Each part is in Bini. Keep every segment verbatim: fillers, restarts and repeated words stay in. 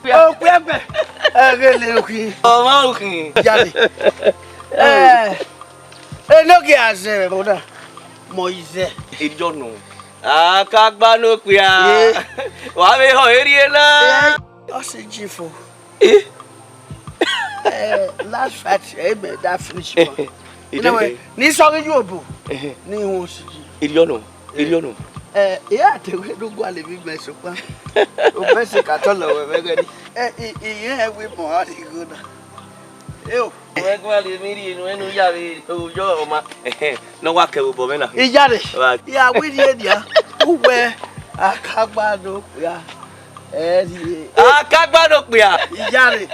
Okpia gbẹ. Ẹghẹ le okhi. Ọmọ okhi. Jale. Eh, enogie azẹ vbe na. Mọ izẹ. Ejọnu. Akagba ne okpia. Ye. Wa vbe họ erriẹ na. Eh, ọ sẹ ji fo. Eh? Eh, last fight, eh, me that finish one. Ide. Anyway, ni sọ ghi yu obo. Eh. Ni wọn si ji. Iriọnu, iriọnu. Eh, ya te we do gua le bi me so pa. O be se ka tọ lọ wẹ vẹ gẹ ni. Eh, i, i, eh, we mo a ri go na. Eh, o. Wẹ gua le mi ri enu, enu ya vbe ojo ọma. Eh, eh, nọ wa kẹ vbe obọ mwẹ na. Iyare. Right. Ya we ri enia. Uwẹ, akagba do ya. Ẹ rhie. Akagba ne okpia. Iyare.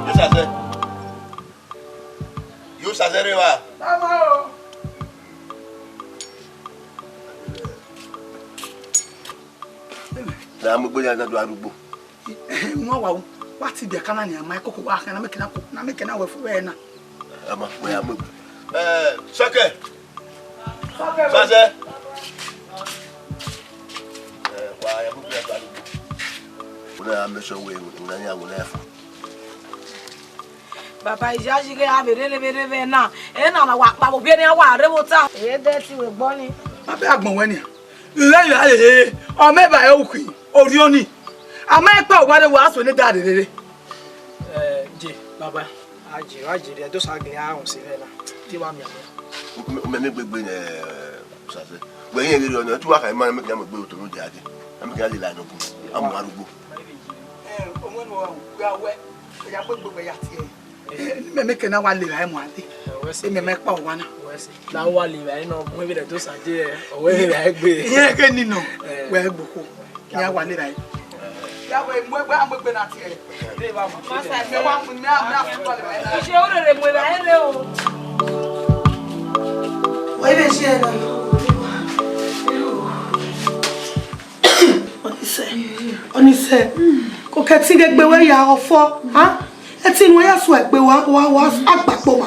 Yo sasẹ. Yo sasẹ rre evba. Baba o. Na mu egbe ya na do arugbo. Wọn wa, wa ti bia kana ni ama koko wa kana me kina ko, na me kina wẹ fu wẹ na. Ama, wẹ ama. Eh, Sọkẹ. Sọkẹ. Sọkẹ. Eh, wa ya mu egbe ya do arugbo. Una ya make sure we, una ya wuna ya fu. Baba, iyayi ghe a vbe rere vbe rere na, ena na wa kpao vbe ne a wa rre vbe ota. Eye de ti wẹ gbọ ni. Baba agbọn wẹ nia. Rẹ ya rere, ọ mẹ ba ẹ ukhi, orhiọn ni. A ma kpao wa rre wa so ne da rere. Eh, je, baba, a je, a je, rẹ do sa gele a họn se vbe na. Ti wa miẹn. Mẹ, mẹ gbegbe nẹ, sasẹ. Wẹ yẹn ghe rọ nẹ, tu wa kha ima mẹ kẹ ya mu egbe otọ no dia dẹ. A mẹ kẹ ya lele anọ bu. A mu arugbo. Eh, ọmọ ne wa wẹ, ya gbegbe wẹ ya tie. Mẹ, mẹ kẹ na wa lele a mu ade. Wẹ sẹ. Mẹ, mẹ kpao wa na. Wẹ sẹ. La wa lele a nọ, mu vbe do sa je, ọ wẹ lele a gbe. Iye ke ni nọ, wẹ gboko. Ya wa lele a. Ya wẹ mu egbe, a mu egbe na tie. Masa, ẹ wa mu, mẹ, mẹ a fu wa lele a. Iṣẹ orere mu evba ẹre o. Wẹ vbe ṣe ẹ na. Ọnise, Ọnise, ko kẹ ti ghe gbe wẹ ya ọfọ, ha? Ẹtin wẹ ya suẹ gbe wa, wa, wa agbakpoma.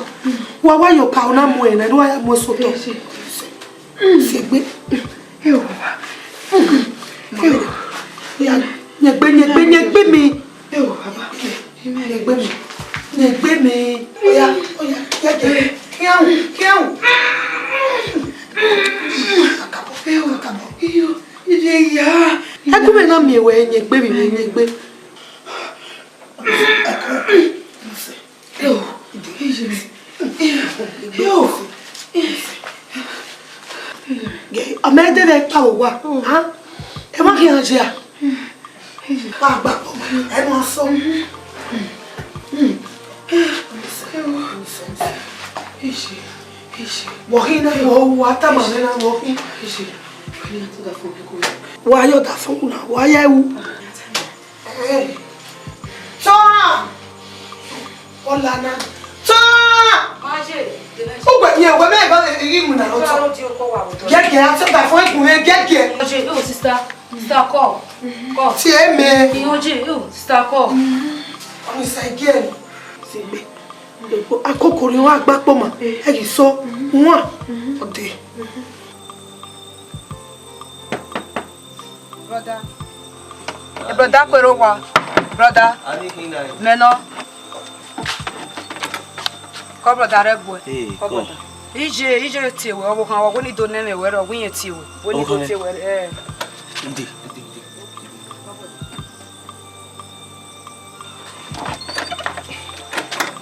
Wa, wa yo ka una mu ẹre, wa ya mu eso tọ. Siegbe. Ẹ o, baba. Ẹ o. Ya, nyegbe, nyegbe, nyegbe mi. Ẹ o, baba. Nyegbe mi. Nyegbe mi. Oya, oya, ya je. Kian, kian. Kakabọ. Ẹ o, kakabọ. Iyo, ide ya. Ẹ gu mẹ na miẹn wẹ nyegbe mi, nyegbe. Ẹ o, ide. Ẹ o. Ọ ma dede kpao wa, ha? Ẹ ma khian jẹ a? Wa gba kpao, ẹ ma sọ. Wọ khin na, wọ, wa tama mwẹ na, wọ khin. Wa ya ọdafẹn na, wa ya ru. Tọa! Ọlana. Tọa! Ugbẹ, yẹ, ugbẹ mẹ ba ghi mu na otọ. Gẹgẹ, a tọ da fọ egun mwẹ gẹgẹ. Oje, oh, sister. Sister, call. Call. Tie mẹ. Oje, oh, sister, call. Ọnisa again. Siegbe. Akokori wa gba kpoma. Ẹ ghi so. Wan. Ọde. Brother. Eh, brother, kue rre owa. Brother. Mẹ nọ. Kọ brother rẹ gbuẹ. Hey, kọ brother. Iye, iye tie wẹ, ọvbokhan wa wẹ ne I do nẹ mwẹ wẹ rọ, wẹ iyẹn tie wẹ. Wẹ ne I do tie wẹ, eh. Ide, ide, ide.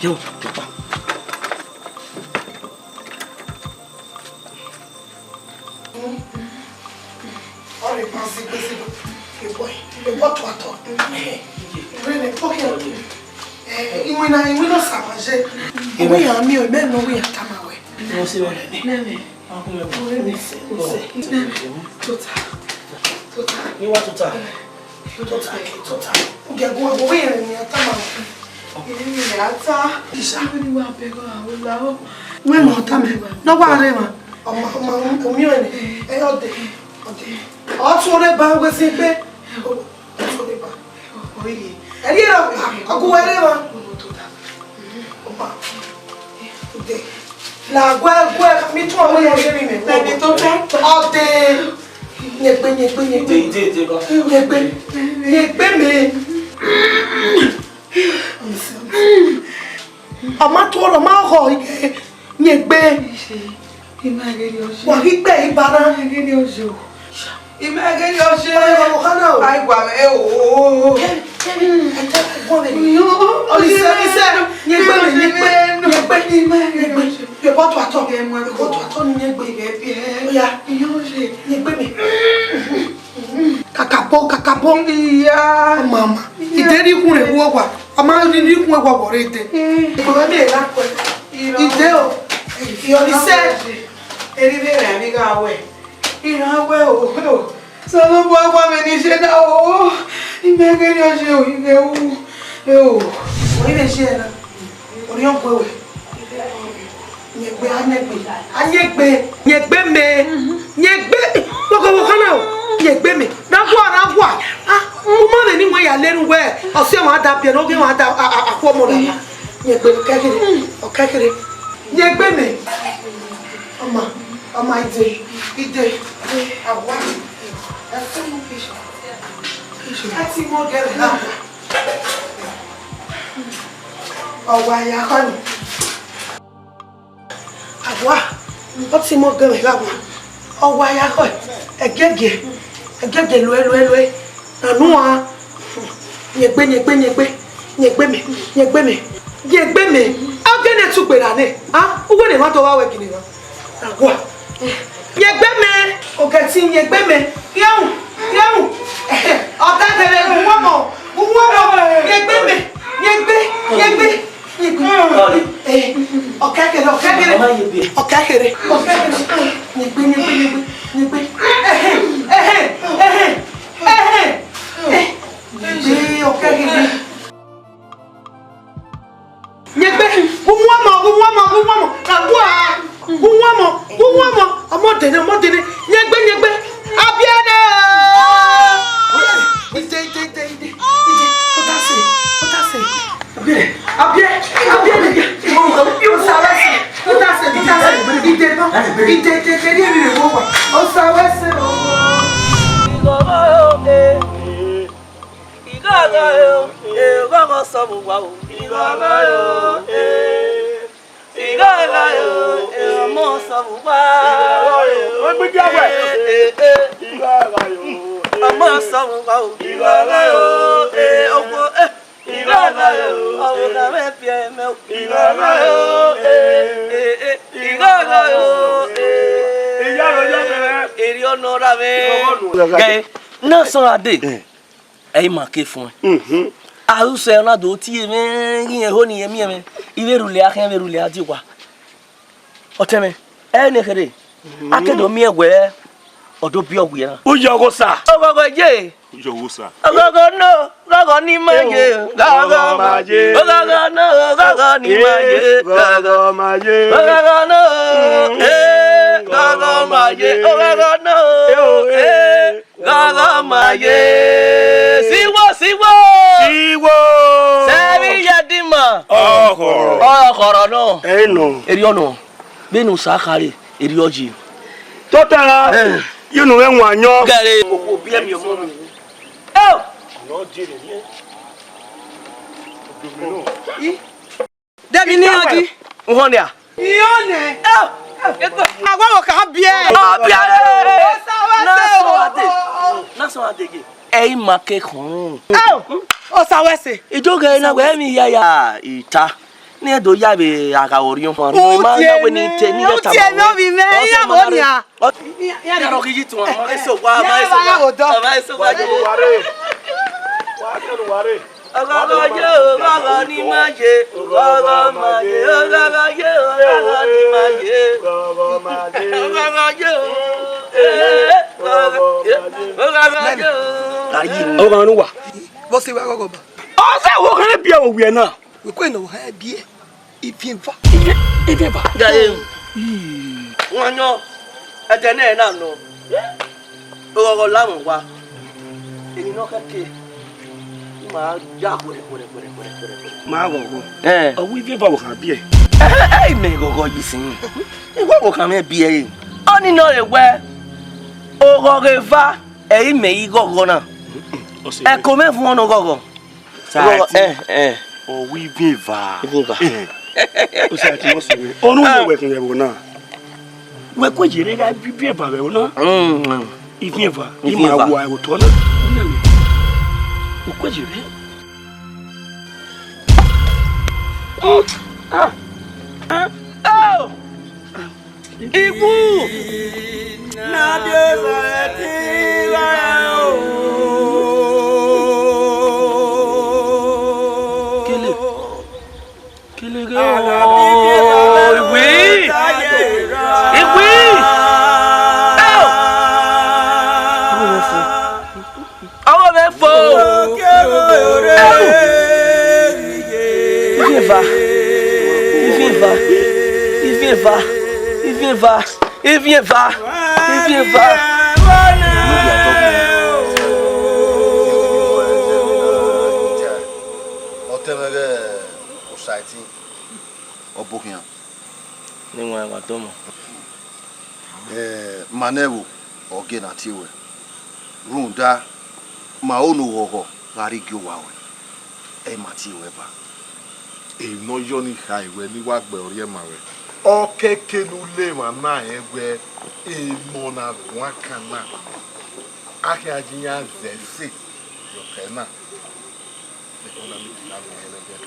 Yo, papa. Ọrịre ma zigbe zigbe, ebọ, ebọ tuatọ. Rene, okay. Eh, iwinna, iwinna Osa ma ye. Ọwẹ ya miẹn, mẹ ne ọwẹ ya tama wẹ. Mo se wẹ. Nene. Ọrẹ mi se, mi se. Tota. Tota. Ni wa tota. Tota, tota. Ugia gu gu wẹ ya tama wẹ. Iri mi ya ta. Isa. Iwinna wa bẹghe a o la o. Wẹ ma tama. Nọ wa rre ma. Ọmọ, ọmọ, ọmọ mi wẹ ni. Ẹ, ọdẹ, ọdẹ. Ọ tun rre ba wẹ si gbe. Ọ tun rre ba. Oye. Ẹ ri ẹre ọgua, ọgua ẹre ma. Ọba. Ọdẹ. La guẹ, guẹ, mi tun ọmọ yẹn ye mi mẹ. Ẹni tó tẹ. Ọdẹ. Nyegbe, nyegbe, nyegbe. Ide, ide, ide, ba. Nyegbe. Nyegbe mẹ. Ọ ma tu ọrọ, ọ ma họ ike. Nyegbe. Ima ghe rhie ọye. Wa ghi gbe ibara. Ima ghe rhie ọye o. Ima ghe rhie ọye. Ọye wa mo khana o. Ai, gua mwẹ o. Kevin, Kevin, I tell you, gua mwẹ. Iyo. Ọlise, ọlise. Nyegbe mẹ, nyegbe, nyegbe. Ima ghe rhie ọye. Yọ bọ tuatọ. Yọ bọ tuatọ ni nyegbe. Oya. Iyo ọye. Nyegbe mẹ. Kakabọ, kakabọ. Iya. Mama. Ide rhie ikhun rre vbe owa. Ọ ma rhie ikhun vbe owa, ọ rre ide. Ide o. Iyo, ọlise. Eri vbe rẹn vbe gha wẹ. Iran wẹ o, o. Osanobua gua mwẹ ne I ye na o. Ima ghe rhie ọye o, I ghe ru. E o. Ọ i vbe ye na. Orhiọn gue wẹ. Nyegbe, a nyegbe. A nyegbe. Nyegbe mẹ. Nyegbe. Wọkọ, wọkọ na o. Nyegbe mẹ. Ra gua, ra gua. Ah, u ma vbe ne I wẹ ya lele uwẹ. Ọ si ọmwa da biẹ ne ọ ghi ọmwa da a, a, a, akhuọmọ na. Nyegbe, ọ kẹ kherhe. Ọ kẹ kherhe. Nyegbe mẹ. Ọma, ọma ide, ide, awa. Ẹ ti mọ gẹrẹ na. Ọ wa ya khọ ni. Awa, ọ ti mọ gẹmwẹ gha wa. Ọ wa ya khọ, ẹgẹgiẹ, ẹgẹgiẹ luẹ, luẹ, luẹ. Na nuan. Nyegbe, nyegbe, nyegbe, nyegbe mẹ, nyegbe mẹ, nyegbe mẹ. Ọ gele tu gberra nẹ. A, uwẹ ne emwa do vba wẹ gele na. Awa. Nyegbe mẹ, ogẹtin nyegbe mẹ. Yẹhun, yẹhun. Ọ ta gele, gu wọmọ, gu wọmọ. Nyegbe mẹ, nyegbe, nyegbe. Nyegbe. Eh, ọ kẹ kherhe, ọ kẹ kherhe. Ọ kẹ kherhe, ọ kẹ kherhe. Nyegbe, nyegbe, nyegbe, nyegbe. Ẹhẹn, ẹhẹn, ẹhẹn, ẹhẹn. Eh, nyegbe, ọ kẹ kherhe. Nyegbe, gu wọmọ, gu wọmọ, gu wọmọ. Ra gua. Gu wọmọ, gu wọmọ. Ọmọ dene, ọmọ dene. Nyegbe, nyegbe. Abiẹna. Ide, ide, ide, ide. Ide. Tota sẹ, tota sẹ. Abiẹ, abiẹ, abiẹ, abiẹ. Osa wẹ sẹ, tota sẹ, tota sẹ. Ide, ide, ide, ide, ide, ide. Osa wẹ sẹ. Ighọghọ o, e, ọghọghọ sọ vbe owa o. Ighọghọ o, e, ighọghọ o, e, ọmọ sọ vbe owa. Ighọghọ o, e, e, e, ighọghọ o, e, ọmọ sọ vbe owa o. Ighọghọ o, e, okhuo, e, ighọghọ o, ọvbokhan mwẹ biẹ mẹ o. Ighọghọ o, e, e, e, ighọghọ o, e, ighọghọ o, e, erriọ nọ ra mwẹ. Gẹ, na sọra dee. Ẹ i ma ke fuẹn. Mhm. A ru sẹ na do tie mwẹ, ghi rẹn ho ne irẹn miẹn mwẹ. I vbe rhulẹ a khian, vbe rhulẹ a die owa. Ọtẹn mwẹ, ẹ ne kherhe. A ke do miẹn wẹ, ọ do biẹ ọ wiẹ na. Uyọghosa. Ọghọghọ ye. Uyọghosa. Ọghọghọ no, ọghọghọ ni ma ye. Ọghọghọ ma ye. Ọghọghọ no, ọghọghọ ni ma ye. Ọghọghọ ma ye. Ọghọghọ no, eh, ọghọghọ ma ye. Ọghọghọ no, eh. Ghọghọ ma ye. Siwo, siwo. Siwo. Sẹvbe iyadima. Ọkhọrọ. Ọkhọrọ nọ. Ẹ nọ. Erriọ nọ. Vbene Osa khare, erriọ ye. Tota. Eh. Ye unu mwẹ wan yọ. Gẹre. Okhuo biẹ miẹn ọmọ nọ. Eo. Ih. Demi ni odi. Uhọn nia. Iye ọnẹ. Awa wo ka biẹ. Ọ biẹ. Na sọ ade. Na sọ Ẹ i ma ke khọn. Ẹ o, Osa wẹ sẹ. Ido ghẹ na wẹ emwi hia ya. Ita. Ne do ya vbe agha ọriọn. U tie ne, u tie ne ovbi mwẹ, iran vbo nia? Ọ, ya rọ ghi yi tuan, ma eso wa, ma eso wa. Ma eso wa. Wa kẹnu wa re. Ọghọghọ ye o, ọghọghọ ni ma ye, ọghọghọ ma ye, ọghọghọ ye o, ọghọghọ ni ma ye. Ọghọghọ ye o, eh, ọghọghọ, ọghọghọ ye o. Ọghọghọ ne uwa. Vbọ sẹ wa ọghọghọ ba? Ọ sẹ wo khan biẹ vbe owiẹ na. Wẹ kue ne ọ hẹ biẹ. Iviẹn eva. Iviẹn, iviẹn eva. Gare. Ii. Wọn yọ, ẹdẹ nẹ na nọ. Ọghọghọ lamwẹ wa. Emwi ne ọ khẹke, ma ya khuẹrhẹ, khuẹrhẹ, khuẹrhẹ, khuẹrhẹ, khuẹrhẹ. Ma ghọghọ. Ẹ. Ọ wẹ iviẹn eva vbe okhan biẹ. Ẹ, ẹ, ẹ, mẹ ghọghọ yi sin. Iwẹ vbe okhan mwẹ biẹ ẹre. Ọni nọ re wẹ, ọghọghọ eva, ẹ i mẹ i ghọghọ na. Ọ sẹ. Ẹko mwẹ vuọn ne ọghọghọ. Sa ọghọghọ, ti, ẹ, ẹ. Ọ wẹ iviẹn eva. Iviẹn eva. Ẹ. Ọ sẹ ti mọ sẹ mwẹ. Ọnu wẹ wẹ khin ẹvbo na. Wẹ kue ye rre gha bi iviẹn eva vbe ẹvbo na. Mm. Iviẹn eva. Iviẹn eva. I ma wa ẹvbo otọ na. Wẹ kue ye rre. Ah. Ah. Oh. Ikwu! Na biẹ eva ẹtin gha o. Kele. Kele ghe o. Iwi! Iwi! Eo! Ọgho mwẹ fo. Ọgho mwẹ fo. Ẹu! Iviẹn eva. Iviẹn eva. Iviẹn eva. Iviẹn eva. Iviẹn eva. Iviẹn eva. Ọtẹn mwẹ ghẹ Osaẹtin, ọ bokhian. Ne I wan wa dọmọ. Eh, ma nẹ ẹvbo, ọ gie na tie ruẹ. Rhunmwuda, ma ho ne oghọghọ gha rrie gie owa ruẹ, ẹ i ma tie ruẹ ba. Emwi ne ọ yọ ni kha ruẹ ne I wa gbe ọrriẹ ma ruẹ. Ọ kẹke ne u le emwa na rẹn wẹ emọ ne a guan kan na, a khian ye iran zẹ ẹse ye ọkhẹ na. Ẹko na miẹn ne a miẹn ẹlẹdẹ.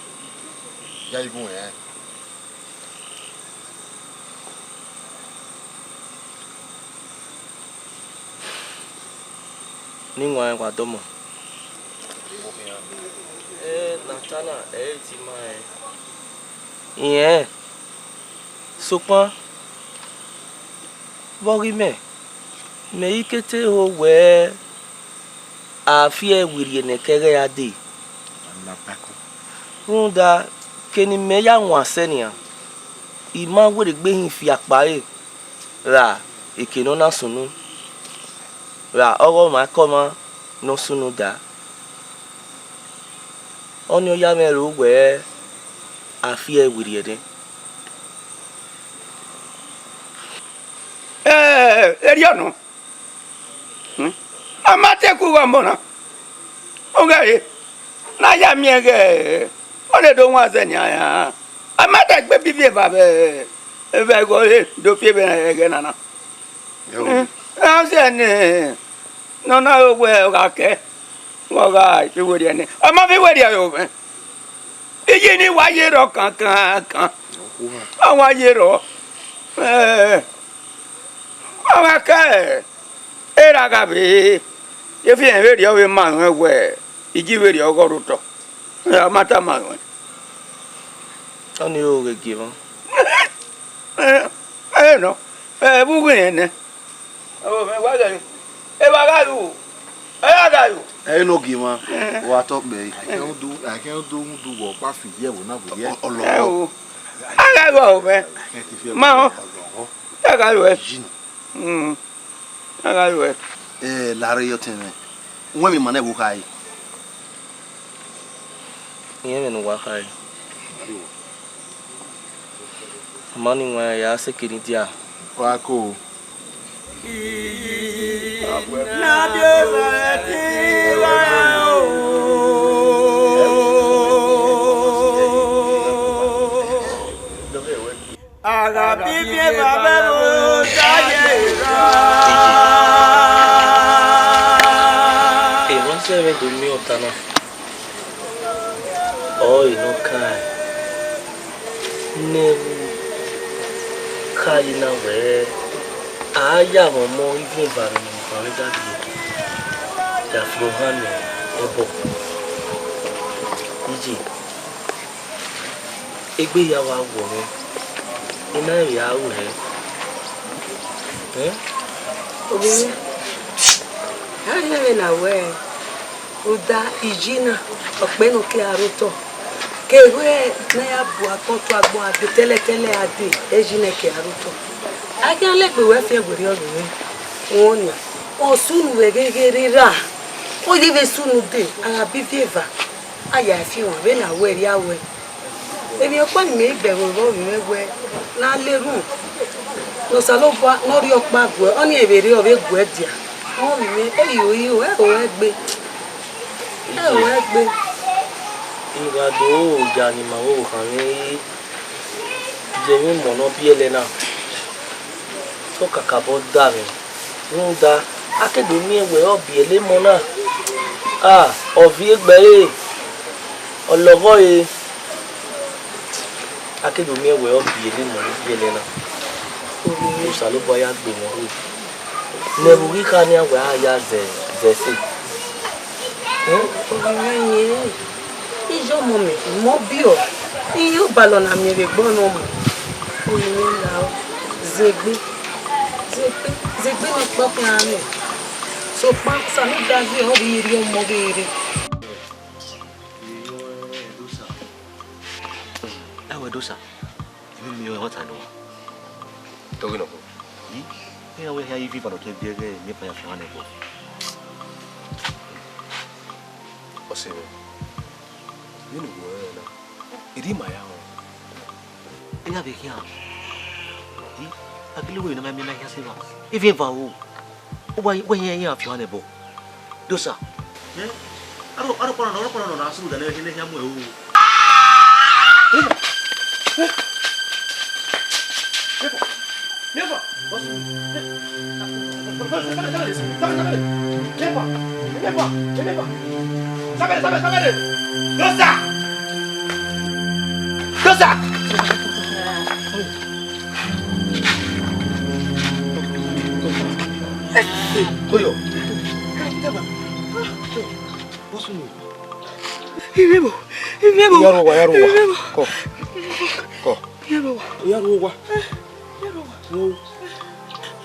Ya igho rẹn. Ne I wan wa dọmọ. Ẹ, Natana, ẹ i ti ma rẹn. Irẹn, sokpan, vbe ọghe imẹ, mẹ i ke te ho wẹ a fi ẹe werriẹ ne ẹkẹghẹ ra dee. Rhunmwuda, ke ne imẹ ya wan sẹ nian, I ma werriegbe hin fi akpa ẹre ra eke ne ọ na sunu, ra ọghe ọmwaikọmwa ne ọ sunu daa. Ọnii ọ ya mwẹ ro wẹ a fi ẹe werriẹ nẹ. Ẹ, erriọ nọ. Hmm? A ma te ku ghe ọmọ na. Ọ ghe re, ne a ya miẹn ghẹ, ọ rhe do wan zẹ nian. A ma te gbe bibi eva vbe, vbe ẹghẹ ọre do fi vbe ẹghẹ nana. Yo. Hmm? A sẹ ne, ne ọ na ro wẹ ọ gha kẹ, ọ gha fi werriẹ nẹ. Ọ ma fi werriẹ ro mwẹ. Iyi ni wa ye rrọọ kankankan. Ọ wa ye rrọọ. Ẹ, ọ gha kẹ, erha gha vbe, efian vberriọ vbe ma ruẹn wẹ, iji vberriọ ọghe ọ rre otọ. Ẹ, a ma tama ruẹn. Ọnii ro ghe gie mwa. Ẹ, ẹ nọ, ẹ, vbe u ghi rẹn nẹ? Ọ, mẹ wa ghe, evba gha ru, ẹ ya gha ru. Ẹ i nọ gie mwa, eh, wa tọ kpẹre. Akhian do, akhian do, do wọ ọkpa fi ye ẹvbo na vbe ye. Ọ, ọ lọghọ. Ẹ o. A gha ru ọmọ. Akhian te fi ma họn. Ọ lọghọ. A gha ru ẹ. Yi. Mm. A gha ru ẹ. Ẹ, la rre yọ tẹn mwẹ. Wẹ mi ma nẹ vbe u kha re. Irẹn mwẹ ne uwa khare. Ọ ma ni wan ya sẹ eke ni dia. Wa ko. A gha bibi eva vbe ẹvbo ta ye ra. Ẹmwẹ do miẹn ọta na, ọre nọ kan ne u kha yi na wẹẹ, a ya mwẹ ọmọ ivin eva vbe ne ugbẹn mwẹ da biẹ, ya fi ohan nẹ ẹbọ. Iye, egbe hia wa wọ mwẹ, I na vbe a ru hẹ. Ẹn? Ovbi mwẹ, a rhie vbene a wẹẹ, rhunmwuda iyi na, ọ kpẹ ne ọ ke a rre otọ. Ke wẹ ne a ya bu akpọ tu agbọn a dee tẹlẹtẹlẹ a dee, iyi na ke a rre otọ. A khian lẹgbẹ wẹ fian werriẹ ọvbehe, rẹn ọniọn, ọ sunu vbe ghe ghe rre ra, ọ ye vbe sunu dee, a gha bi viẹ eva, a ya fian vbene a wẹ rria wẹ. Emwi ọkpa ne imẹ i bẹghe vbe ovbi mwẹ wẹ ne a la erhunmwu, ne Osanobua ne ọ rhie ọkpa guẹ, ọnii vbe rre ọ vbe guẹ dia. Ovbi mwẹ, e yo iro, ẹ ho ẹgbe, ẹ ho ẹgbe. I gha do ya ne ima vbe ohan mwẹ ye emọ ne ọ biẹlẹ na, te ọ kakabọ da mwẹ, rhunmwuda a ke do miẹn wẹ ọ biẹlẹ emọ na, a, ọ viọ egbe ẹre, ọ lọghọ ẹre. A ke do miẹn wẹ ọ biẹlẹ emọ ne ọ biẹlẹ na, Osanobua ya gbe mwẹ rre. Ne ẹvbo ghi kha nian wẹ a ya zẹ zẹ ẹse. Ovbi mwẹ ye, iye ọmọ mẹ, mẹ ọ biẹ ọe, iye obalọ na miẹn vbe egbe ọnọmọ. Ovbi mwẹ la, zẹ egbe, zẹ egbe, zẹ egbe ne ọkpa khian mwẹ. Sokpan Osanobua ghi ọ vbe rhie ọmọ vbe rre. Ẹwẹ Dosa, emwi miẹn ọta nọ. Toghi nọ. Iran wẹ hia ivivan nọ tẹn biẹ ghẹ miẹn pa ya fian nẹ ẹbọ. Ọse mwẹ, vbene uwẹ rẹn na, I rhie ima ya rẹn. Iran vbe khian. I, a gele wẹ emwi ne a ma miẹn na khian sẹ evba. Eviẹn eva o. Uwa wẹ hia iran fian nẹ ẹbọ. Dosa. Aro, aro kpọnọ nọ, aro kpọnọ nọ na sunu dẹ ne hia mu ẹre o. Dosa! Dosa! Koyo. What's wrong? Ivebo, ivebo. Ya rua, ya rua. Ko. Ko. Ivebo. Ya rua. Ivebo. No.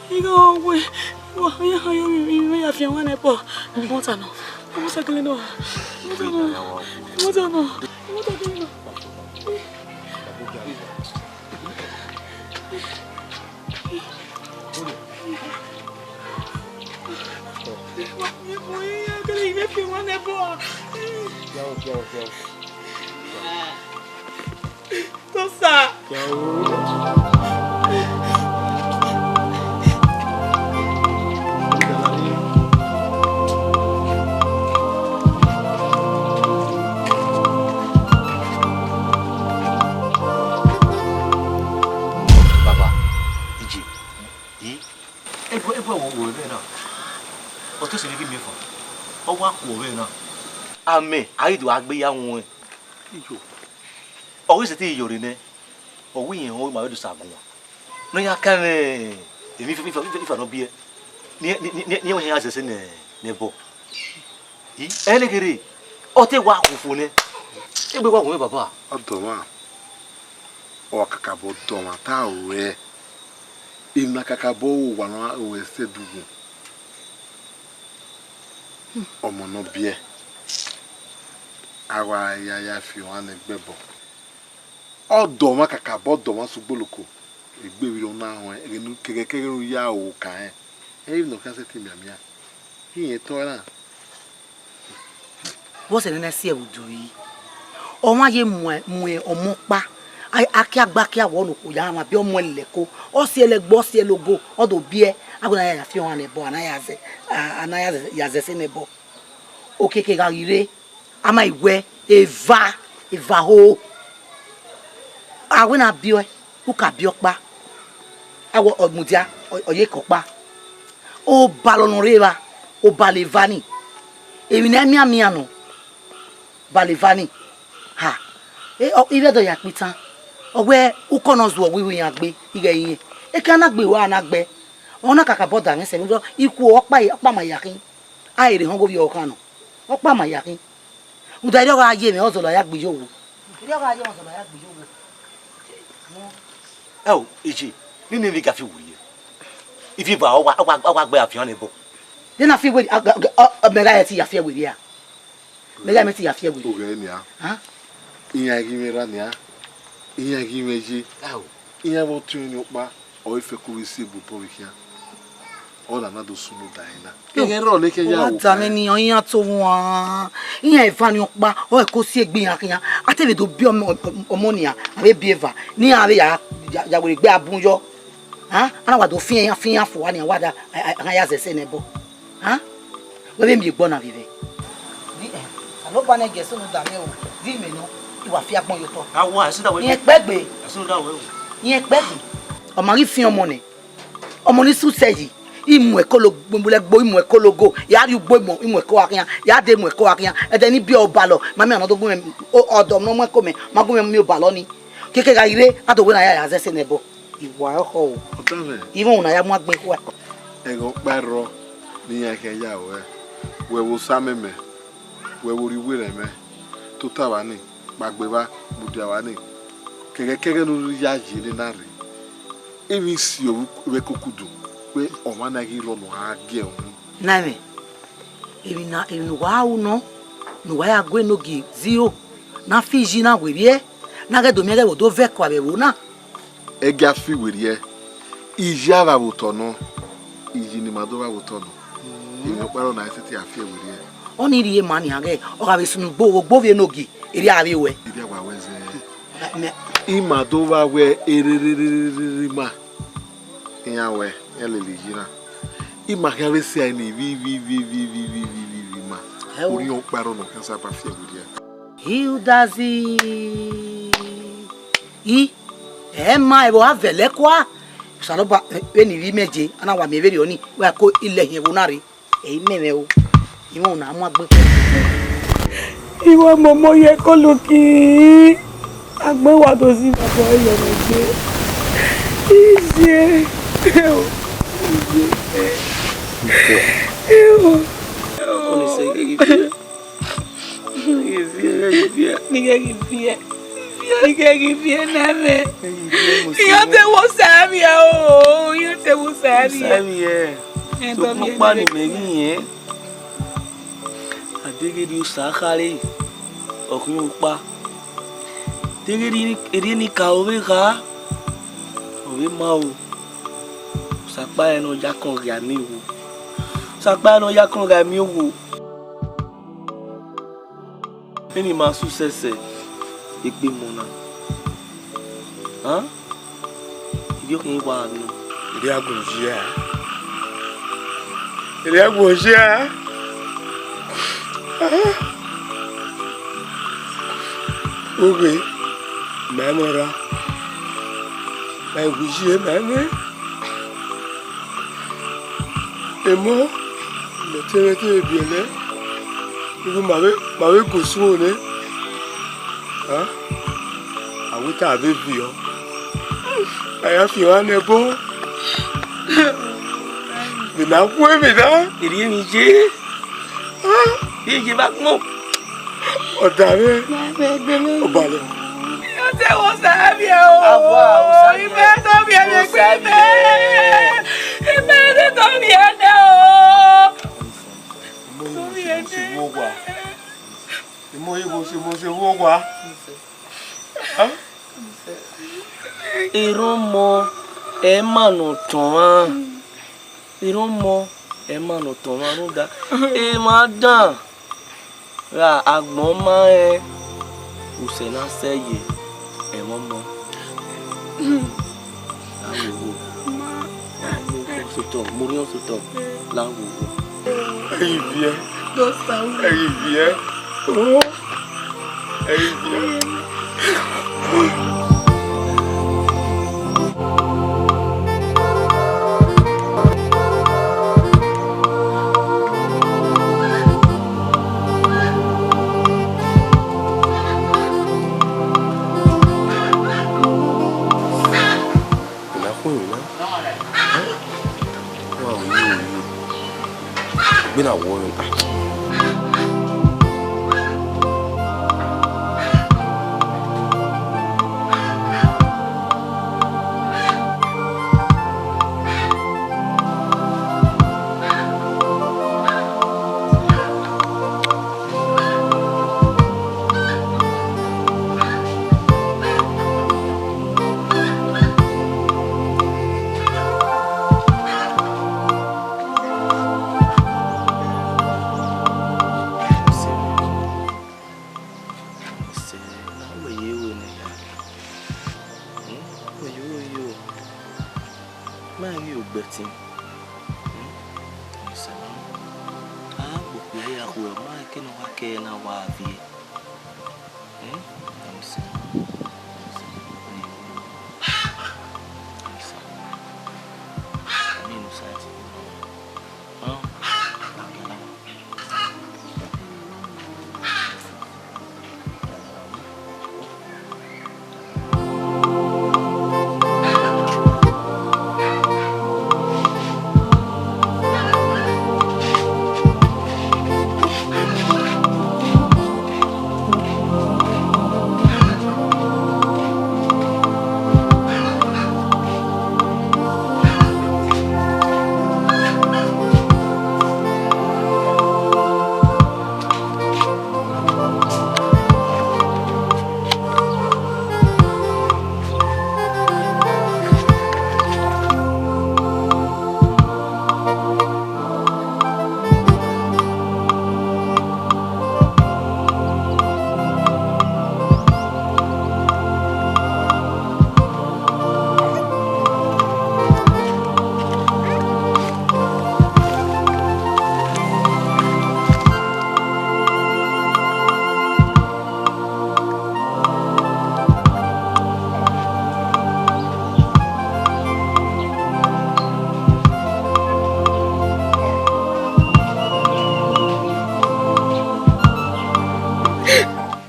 Igo we, wa ya ha yo mi, mi ya fi wan ne po. Mo ta no. Mo ta kele no. Mo ta no. Mo ta no. Mo ta kele no. Tosa. Baba, Iye, i, ebu, ebu wo wo vbe na. Ọ te sẹ vbe ghi miẹn fan. Ọ wa kuọ vbe na. Amẹ, a ghi do gha gbe ya wuẹn. Iyo. Ọ ghi sẹtin yo rre nẹ, ọ wẹ irẹn họn ima vbe do sa guan. Ne ọ ya kan emwi ifa, ifa, ifa, ifa ne ọ biẹ. Ne, ne, ne, ne, ne ọ hẹn ya zẹ ẹse nẹ, nẹ ẹbọ. I, ẹnẹ kherhe, ọ te wa khu fo nẹ. Egbe wa gu mwẹ baba. Ọdọmwa, ọ kakabọ dọmwa ta ruẹ. Emwi na kakabọ ru owa ne ọ ruẹ sẹ ẹdugbo. Ọmọ ne ọ biẹ, a wa ya ya fi ohan nẹ ẹgbẹbọ. Ọdọmwa kakabọ dọmwa sẹ ugboloko, egbe vbe ọ na ruẹn, ẹghẹ ne, kẹghẹ kẹghẹ ne u ya ru okan rẹn, ẹ i re emwi ne ọ khian sẹtin mianmian, irẹn tọn ẹre na. Vbọzẹ ne a na si ẹvbo do yi? Ọmwa ye mu, mu ọmọ ọkpa, a, a kia gba kia wọ ne okhuo ya mwa biẹ ọmọ ẹlẹko, ọ si ẹlẹgbe, ọ si ẹlẹgo, ọ do biẹ, a wẹ ne a ya fi ohan nẹ ẹbọ, a na ya zẹ, a, a na ya zẹ, ya zẹ ẹse nẹ ẹbọ. Okiekie gha ghi rre, a ma i wẹ eva, eva ho. A wẹ ne a biẹ ọe, u ka biẹ ọkpa. A wẹ ọ mudia, ọ, ọ ye ke ọkpa. Obalọ ne ọ rre evba, obalọ eva ni. Emwi ne a mianmian nọ, baleva ni. Ha, e, ọ, ivbi Ẹdo ya kpitan. Ọ wẹ ukọ ne ọ zuọ wẹ iran gbe, ighẹ irẹn. Ekan na gbe wa na gbe. Ọ na kakabọ da mwẹ sẹ, rhunmwuda ikhuo ọkpa, ọkpa ma ya khin. A i re họn ghe ovbi ọvbokhan nọ. Ọkpa ma ya khin. Rhunmwuda erriọ gha ye mwẹ, ọ zọlọ ya gbe iye owo. Erriọ gha ye mwẹ, ọ zọlọ ya gbe iye owo. Ẹo, Ije, nene vbe ga fi werriẹ. Ifi eva ọ wa, ọ wa, ọ wa gbe afian nẹ bọ. De na fi werriẹ, a, a, a, mẹ gha rẹn te ya fi werriẹ a? Mẹ gha mẹ te ya fi werriẹ. Oghẹ nian. Hàn? Iran ghi mwẹ ra nian. Iran ghi mwẹ ye. Ẹo. Iran vbe ọtẹn ọkpa, ọ i fẹko vbe si egbe obọ vbe khian. Ọ na na do sunu da ẹre na. Yo, ẹghẹ rrọọ ne kẹ ya wa ru da mwẹ kẹ. Ni iran to wan. Iran eva ni ọkpa, ọ ẹko si egbe iran khian. A te vbe do biẹ ọmọ, ọmọ nian, a vbe biẹ eva. Ne iran vbe ya, ya, ya werriegbe a bun yọ. Hàn? A na wa do fian iran, fian iran fua nian, wa da, a, a, a ya zẹ ẹsẹ nẹ bọ. Hàn? Wẹ vbe miẹn egbe ọna vbe vẹ? Di, eh, Osanobua ne gie sunu da mwẹ o, di mẹ nọ, I wa fi agbọn ye otọ. A wa, ẹsẹ da wẹ. Iran kpẹgbe. Ẹsẹ da wẹ o. Iran kpẹgbe. Ọ ma ghi fian ọmọ nẹ. Ọmọ ni su sẹ yi, I mu ẹko lo, gbo, gbo, I mu ẹko logo, ya rrie ugbo, I mu, I mu ẹko gha khian, ya de mu ẹko gha khian, ẹdẹ ni biẹ obalọ, ma miẹn ọna do gu mwẹ, o, ọdọ ne ọ mu ẹko mẹ, ma gu mwẹ miẹn obalọ ni. Keke gha ghi rre, a do wẹ ne a ya, ya zẹ ẹse nẹ bọ. I wa ọkhọ o. Ọdavẹ. Ivun na ya mu agbọn ekhua. Ẹghẹ ọkpa rrọọ ne iran khian ya ruẹ, wẹ vbe osa mẹmẹ, wẹ vbe orhiọn uwẹ rẹn mẹ, tota vba ni, kpaegbe evba, mudia vba ni, kẹghẹ kẹghẹ ne u rhirhi ya ye ne na rre. Emwi si vbe kokudu, wẹ ọmwa na ghi rrọọ ne ọ gha gie uhunmwu. Na mwẹ, emwi na, emwi ne uwa ru nọ, ne uwa ya gu enogie ziro, ne a fi iyi na werriẹ, ne a ghẹ do miẹn ẹghẹ vbe odẹ ovẹko avbe ẹvbo na. Ẹgia fi werriẹ, iyi a vba vbe otọ nọ, iyi ne ima do vba vbe otọ nọ, emwi ọkpa rrọọ ne a i sẹtin ya fi werriẹ. Ọnii rhie ma nian ghẹ, ọ gha vbe sunu ugbo, ogbo vbe enogie, erriọ a vbe ruẹ. Erriọ a wa ruẹ zẹ. Mẹ, mẹ. Ima do vba wẹ ererererere ima. Iran wẹ, iran lele iyi na. Ima khian vbe sẹ ẹre ni vbi, vbi, vbi, ima. Ẹo. Orhiọn ọkpa rrọọ ne ọ khian saba fi ẹre werriẹ. Hildazi. I, ẹ ma ẹvbo a vẹlẹ kua. Osanobua, vbene ivbi mẹ je, a na wa miẹn vberriọ ni, wa ko ilẹhiẹn ẹvbo na rre. Ẹ i mẹ mwẹ o, I mwẹ una mu agbọn. I wa momo ye koloki, agbọn wa do zẹ ivbi abọ ẹre yọ mwẹ gbe. Iye, eo, iye, eo. Ọni sẹ ghe ghi viẹ. Ghi viẹ, ghi viẹ. Ni ghẹ ghi viẹ. Ni ghẹ ghi viẹ ne mwẹ. Ghi viẹ, mo sẹ. Iran te wo sa vbiẹ o, iran te wo sa vbiẹ. Sa vbiẹ. Ẹ, sokpan ọkpa ne imẹ ghi rẹn, a deghẹ erriọ osa khare, ọ khian ọkpa. Deghẹ erriọ ni ka aro vbe kha, ọ vbe ma o. Osa ọkpa rẹn ne ọ ya kọn gha miẹn owo. Osa ọkpa rẹn ne ọ ya kọn gha miẹn owo. Vbene ima su sẹsẹ egbe emọ na, a, ivbi ọkhan wa nọ. Erriọ agbọn oyi a, erriọ agbọn oyi a. Oghe, ma i mwẹ ra, ma i wu iye ma i mwẹ. Emọ, mẹ te mwẹ te vbe biẹlẹ, ighẹ ma vbe, ma vbe gu osuo nẹ. A, a wẹ te a vbe viọ, a ya fi emwa nẹ ẹbọ. Vbe ne a wu emwi na, erriọ emwi ye. Iye vbe agbọn. Ọdavẹ. Obalọ. Iran te wo sa vbiẹ o. Awa, wo sa vbiẹ. Imẹ to vbiẹ vbe egbe imẹ. Imẹ te to vbiẹ nẹ o. Imọ ye wo se mo se wo wa. Imọ ye wo se mo se wo wa. Erha ọmọ, ẹ ma ne ọ tọn mwa. Erha ọmọ, ẹ ma ne ọ tọn mwa rhunmwuda emwa dan gha agbọn ma rẹn, usẹ na sẹ ye ẹmwẹ ọmọ. La wowo. Sotọ, mu orhiọn sotọ, la wowo. Ẹ ghi viẹ. Ẹ ghi viẹ. Ẹ ghi viẹ. Awọ. Sẹ, na wẹ ye ru nẹ ya? Hmm? Wẹ ye ru yo? Ma ghi ogbẹtin. Hmm? Sẹ, a gbe okpia ya khuẹ, ma ke ne ọ wa kẹ na wa viẹ. Hmm? Sẹ,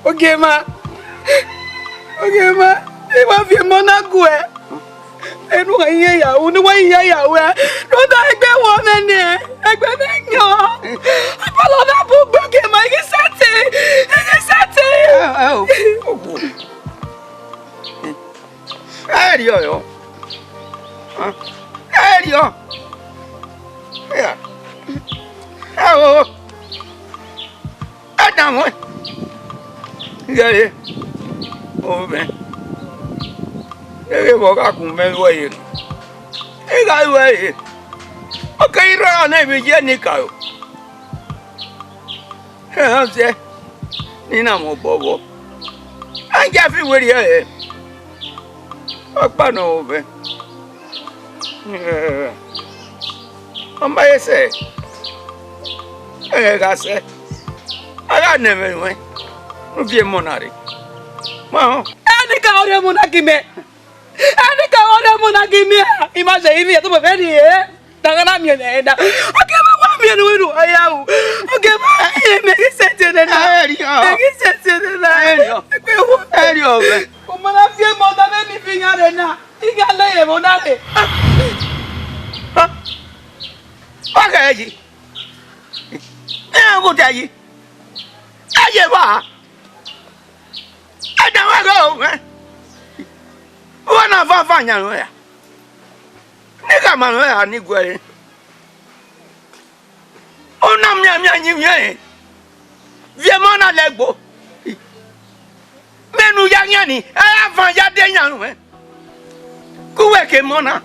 Ogiemwa, Ogiemwa, I wa viọ emọ na guẹ. Enu wa iye ya ru, ne wa iye ya ru, ne ọ da egbe wọ mwẹ nẹ, egbe mwẹ yan. Apollo na bu gbe Ogiemwa, I ghi sẹtin, I ghi sẹtin. Ẹ, ẹ o. Ẹ riọ yọ. Ẹ riọ. Ẹ o. Ẹ danmwẹ. Ighẹ re, ovbẹ. Ẹ ghe vbe ọ gha gun mwẹ ruẹ ye. I gha ruẹ ye. Ọ keghi rrọọ ne I vbe ye Enikaro. Ẹhẹn, ọ zẹ ne I na mwẹ obọ vbọ. A ya fi werriẹ hẹ. Ọkpa nọ ovbẹ. Ẹ, ọ ma he sẹ. Ẹ gha sẹ. A gha nọ ẹmwẹ ruẹn. U viọ emọ na rre. Ma họn. Enikaro rhie emọ na gie mẹ. Enikaro rhie emọ na gie mẹ. I ma zẹ ivbi, ẹdẹ mẹ vbe rhie. Tangana miẹn ẹre na. Ogiemwa wa miẹn ne uwẹ ru aya ru. Ogiemwa, ẹ, mẹ ghi sẹtin nẹ na. Ẹ riọ. Mẹ ghi sẹtin nẹ na. Ẹ riọ. Egbe wọ. Ẹ riọ vbe. Ọ ma na viọ emọ na vbe eni fi iran rre na. I gha lẹ ye emọ na rre. Ọ ghẹ yi. Ẹ gho ta yi. Ẹ ye evba. Ẹ danmwẹ ghe o mwẹ. Uwa na vava yan ruẹ ra? Ne I khama ruẹ ra ne I guẹ ẹre. U na mianmian yin mwẹ rẹn. Viọ emọ na lẹgbo. Mẹ ne u ya yan ni, ẹ ra van ya de yan ruẹ. Ke uwẹ ke emọ na.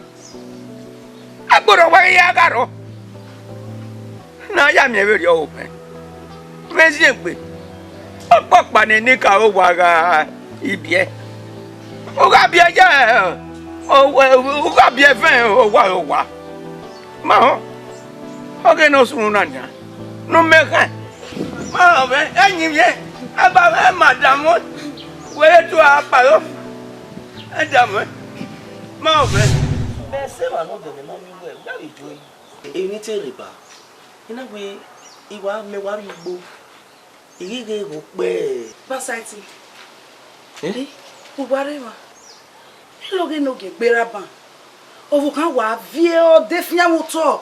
Agbọrọ wa ghi ya gha rrọọ. Ne a ya miẹn vberriọ vbe ovbẹ. Vbe ziengbe, ọkpọkpa ne Enikaro wa gha ibiẹ. U gha biẹ ye, ọ, u gha biẹ ẹvẹn owa owa. Ma họn, ọ ghe ne ọ sunu na nian, ne u mẹ khẹ. Ma họn mwẹ, ẹyin mwẹ, ẹ ba mwẹ, madam, wẹ re tu a kpao. Ẹ da mwẹ, ma họn mwẹ. Mẹ sẹ emwa ne ọ dẹ mwẹ ma miẹn uwẹ, ya vbe do yi. Emwi te rre ba, I na wẹẹ, I wa, mẹ wa rrie igbo, I ghi ghe ghe okpẹ. Basaiti. Eh? Eh, u wa rre emwa. Ẹ lọghọ ne ogie gbe ra ban. Ọvbokhan wa viẹ ọdẹ fian vbe otọ,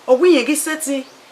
ọ wẹ irẹn ghi sẹtin.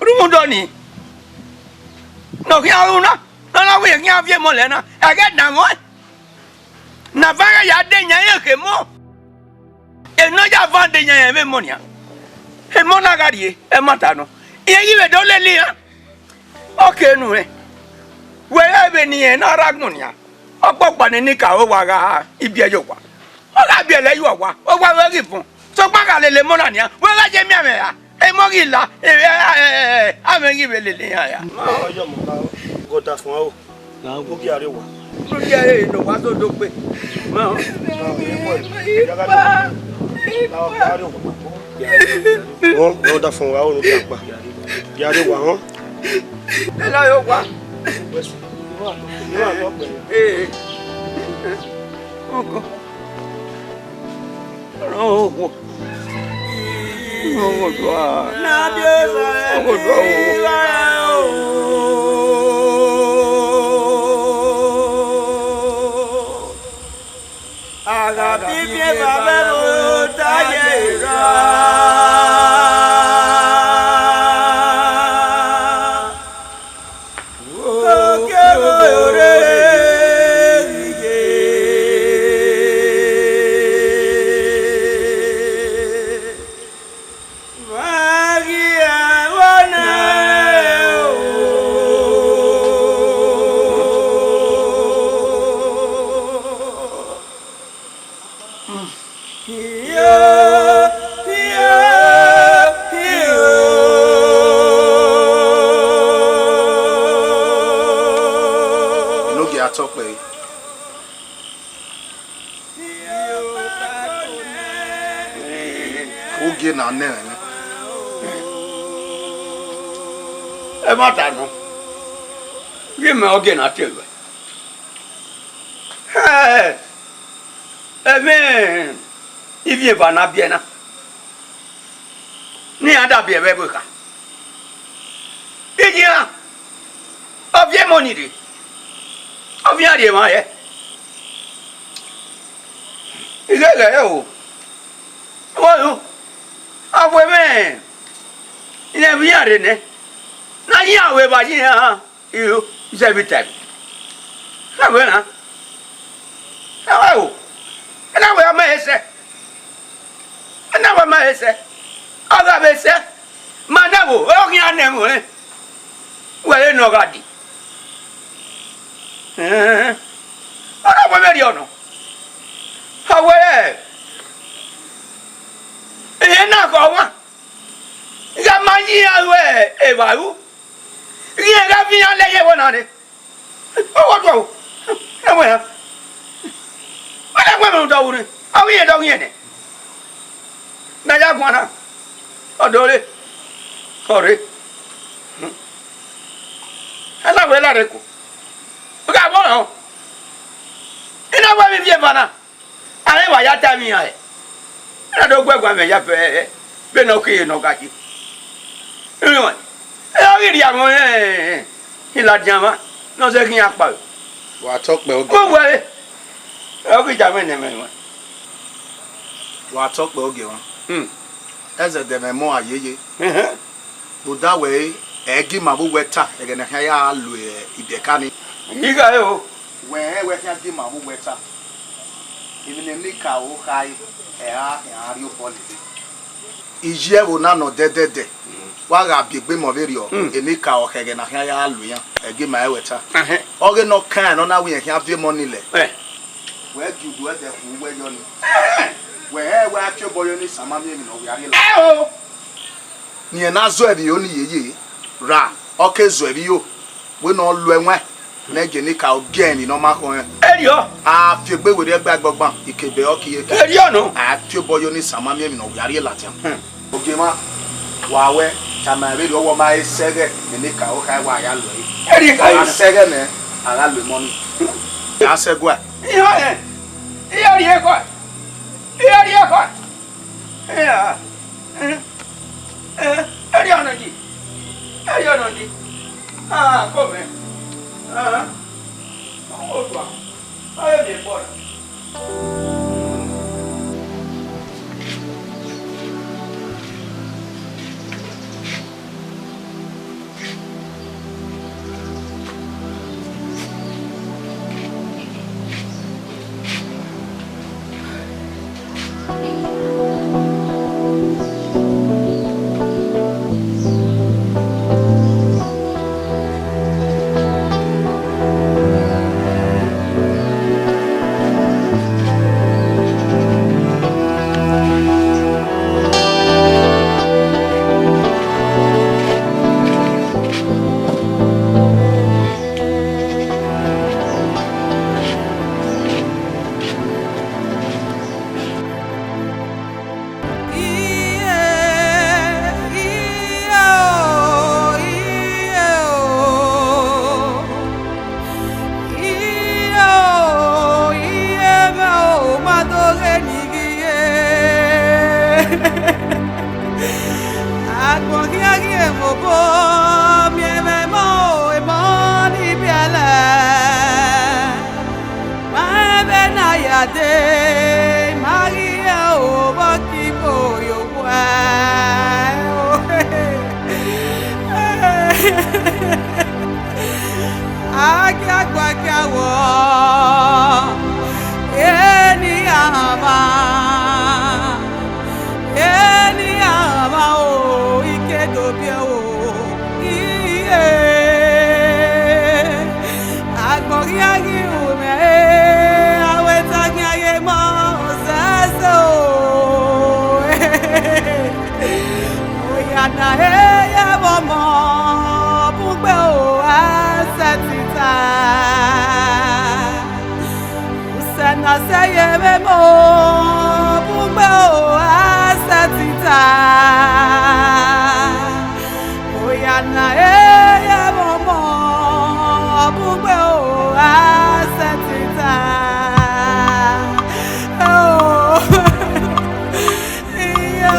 Rhunmwuda ọnii, ne ọ khian ru na, ne ọ na wẹ khian viọ emọ lẹ na, ẹghẹ ne a mwẹ. Ne a va gha ya de yan rẹn khẹ emọ. Enọ ya van de yan rẹn vbe emọ nian. Emọ na gha rrie, ẹmwata nọ. Irẹn ghi vbe do lele iran. Ọ kere nu rẹn. Wẹ rẹ vbene irẹn na rre agbọn nian. Ọkpọkpa ne eni ka ro wa gha ibiẹ ye owa. Ọ gha biẹlẹ ye uwa, owa vbe ghi vọn. Sokpan a gha lele emọ na nian, wẹ gha ye miẹn mwẹ ra? Emọ ghi la, ẹ, ẹ, ẹ, ẹ, amẹ ghi vbe lele iran ya. Ọyọmọ, gọdafọn aro. Ogie a rrie owa. Ogie a rrie ne owa so do gbe. Họn, gọdafọn aro ne ogie akpa. Gie a rrie owa, họn. Ẹ la ye owa. Ee. Ọgọ. Ọgọ. Ọgọ dua. Ọgọ dua o. A gha bibiẹ vbe avbe ẹvbo ta ye ra. Oke vbe ore ye. Vbe a ghi ẹvbo na o. Enogie a tọ kpẹre. Ogie na nẹ ẹmwẹ. Ẹmwata nọ, ghi mẹ ogie na tie ruẹ. Ẹ, ẹmwẹ ivbi eva ne a biẹ na, ne iran da biẹ vbe ẹvbo ekha. Iye iran, ọ viọ emọ ni rre, ọ viọ iran rhie emwa hẹ. Igheghe o, vbọnu, a wẹ mwẹ, irẹn vbe iran rre nẹ, ne a yi iran ru evba ye iran. Iro, is every time. Na wẹ na. Na wẹ o. Na wẹ ma he sẹ. Na wẹ ma he sẹ. Ọ gha vbe sẹ. Ma na wo, ọ khian nẹ ẹmwẹ. Wẹ re ne ọ gha di. Ẹn. Ọ na wẹ vberriọ nọ. Ọ wẹ rẹ. Ẹn na khọ ọmwa. Gha ma yi iran ru evba ru. Rhiẹn gha viọ iran lẹ ye ẹvbo na rre. Ọ wọ tuẹ o. Ẹmwẹ iran. Wẹ na wẹ ẹmwẹ rhunmwuda vbene ọ ghi rẹn dọ ghi rẹn nẹ. Ne a ya guan na. Ọ do re. Ọ rre. Ẹ na wẹ la rre ko. Ọ gha vbọ rẹn o. I na wẹ vbe ivbi eva na. A rẹn wa ya ta emwi iran hẹ. Iran do gu ẹguae mwẹ ya fẹ vbene ọ kere ne ọ gha ye. Irẹn, ẹ ghi rhie amwẹ ọnrẹn, I ladian mwa ne ọ zẹ khian kpao. Wa tọ kpẹ ogie. Mo wẹ, ẹ ghi ja mwẹ ne ẹmwẹ ruẹn. Wa tọ kpẹ ogie mwa. Hmm. Ẹzẹdẹ mwẹ mọ a yeye. Ẹhẹn. Rhunmwuda wẹẹ, ẹ i gi ima vbe uwu ẹta ẹghẹ ne a khian ya lo ibiẹka nii. I gha re o. Wẹ rẹn wẹ khian gie ima vbe uwẹ ta. Emwi ne Enikaro kha re, ẹ ra khian rhie obọ lele. Iye ẹvbo na nọ dẹdẹdẹ, wa gha biegbe mẹ vberriọ, Enikaro khẹ ẹghẹ ne a khian ya lu iran, ẹ gie ima rẹn wẹ ta. Ẹhẹn. Ọghe ne ọ kan rẹn ne ọ na wẹ irẹn khian viọ emọ ni lẹ. Ẹ. Wẹ gie udu ẹdẹ khu uwẹ yọ ni. Wẹ rẹn wẹ a tie obọ ye ni, sama miẹn emwi ne ọ wia rhie la. Ẹ o. Rẹn na zọ ẹvbo iro ni yeye, ra, ọ ke zọ ẹvbo iro, wẹ ne ọ lu ẹwaẹn ne Enikaro gie ẹmwẹ ne ọ ma khọn rẹn. Erriọ. A fi egbe werriẹ gba ẹgbọgban, ikebe ọ ke iyeke. Erriọ nọ. A tie obọ ye ni, sama miẹn emwi ne ọ wia rhie ladian. Ogiemwa, wa wẹ, tama vberriọ, ọwọ ma he sẹ ẹghẹ ne Enikaro kha, wa ya lu ẹre. Erriọ kha. A sẹ ẹghẹ nẹ, a gha lu emọ ni. A sẹ ẹguae. Iran rẹn, iran rhie ekhọe, iran rhie ekhọe. Iran, eh, eh, erriọ nọ yi, erriọ nọ yi. Ah, kọ mẹ. Ah, ọ tua, ọ ye miẹn bọọ na. Iye, iye o, iye o. Iye o, iye mwẹ o, ma do ghe ni ghi ye. Agbọn khian ghi mu obọ miẹn mwẹ emọ, emọ ni biẹlẹ. Ma vbe na ya dee, ma ghi ya obọ ke ibo yo. Wa o. Agiagba gia wọ, eni a ma, eni a ma o, ike do biẹ o, iye. Agbọn ghi a ghi ru mwẹ, a wẹ ta khian ye mọ zẹzẹ o. Oya na he ye vbe ọmọ, bun gbe o, a sẹtin ta. Usẹ na sẹ ye vbe mọ, bun gbe o, a sẹtin ta. Oya na he ye vbe ọmọ, bun gbe o, a sẹtin ta. Oh. Iyo.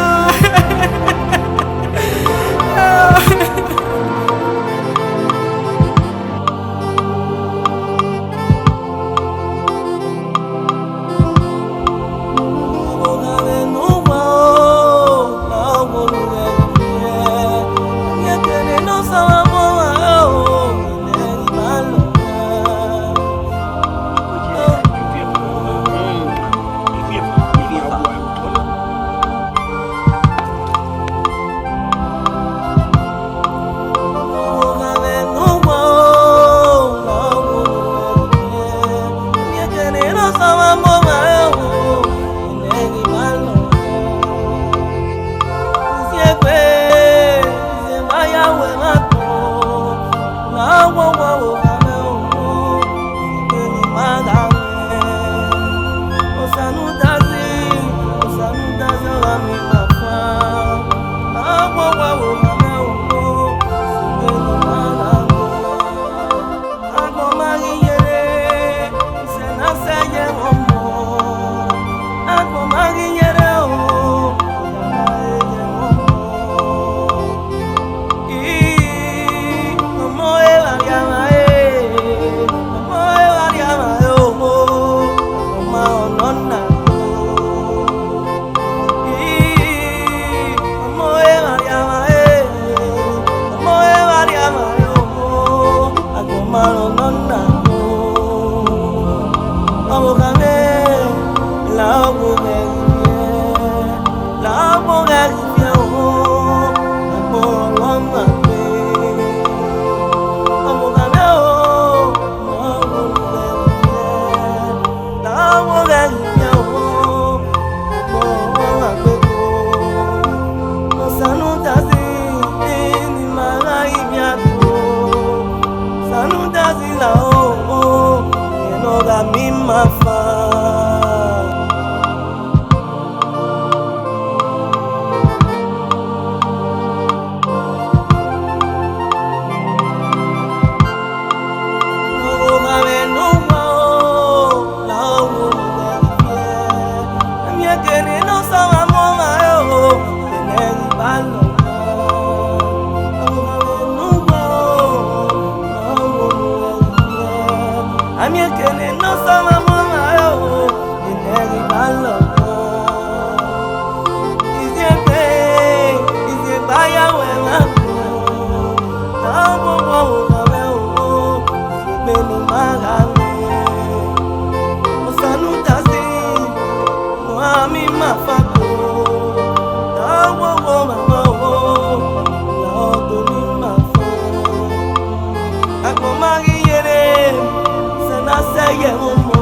Afa. Ọvbokhan mwẹ ne uwa o, la ọ wo ne uwa rhie. Amiẹn kene ne ọ sẹ ọmwa mu ọmwa ẹre o, enẹ ghi ba lọ. Ọvbokhan mwẹ ne uwa o, la ọ wo ne uwa rhie. Amiẹn kene ne ọ sẹ ọmwa mu ọmwa ẹre o, enẹ ghi ba lọ. Iziegbe, iziegbe a ya wẹ mwa. Na wo wo wo gha mwẹ o, iziegbe ne ima gha mwẹ. Osanudazi, wa mi ma fa ko. Na wo wo ma ma o, na ọdọ ni ma fa. Agbọn ma ghi yere, sẹ na sẹ ye ọmọ.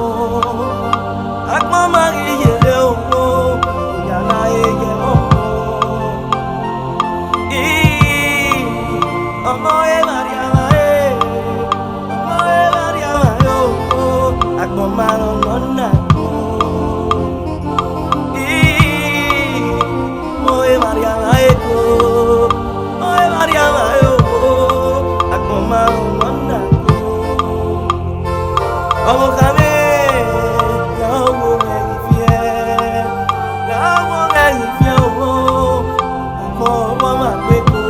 Agbọn ma ghi yere o, ya na ye ye ọmọ. Ii, ọmọ ẹmwẹ rhia mwa re, ọmọ ẹmwẹ rhia mwa re o, agbọn ma rọnọ na. Ii, ọmọ ẹmwẹ rhia mwa re o, ọmọ ẹmwẹ rhia mwa re o, agbọn ma rọnọ na. Ọvbokhan mwẹ, ya wo mwẹ ghi viẹ, ya wo mwẹ ghi viẹ o, akọ ọmọ ma gbe ko.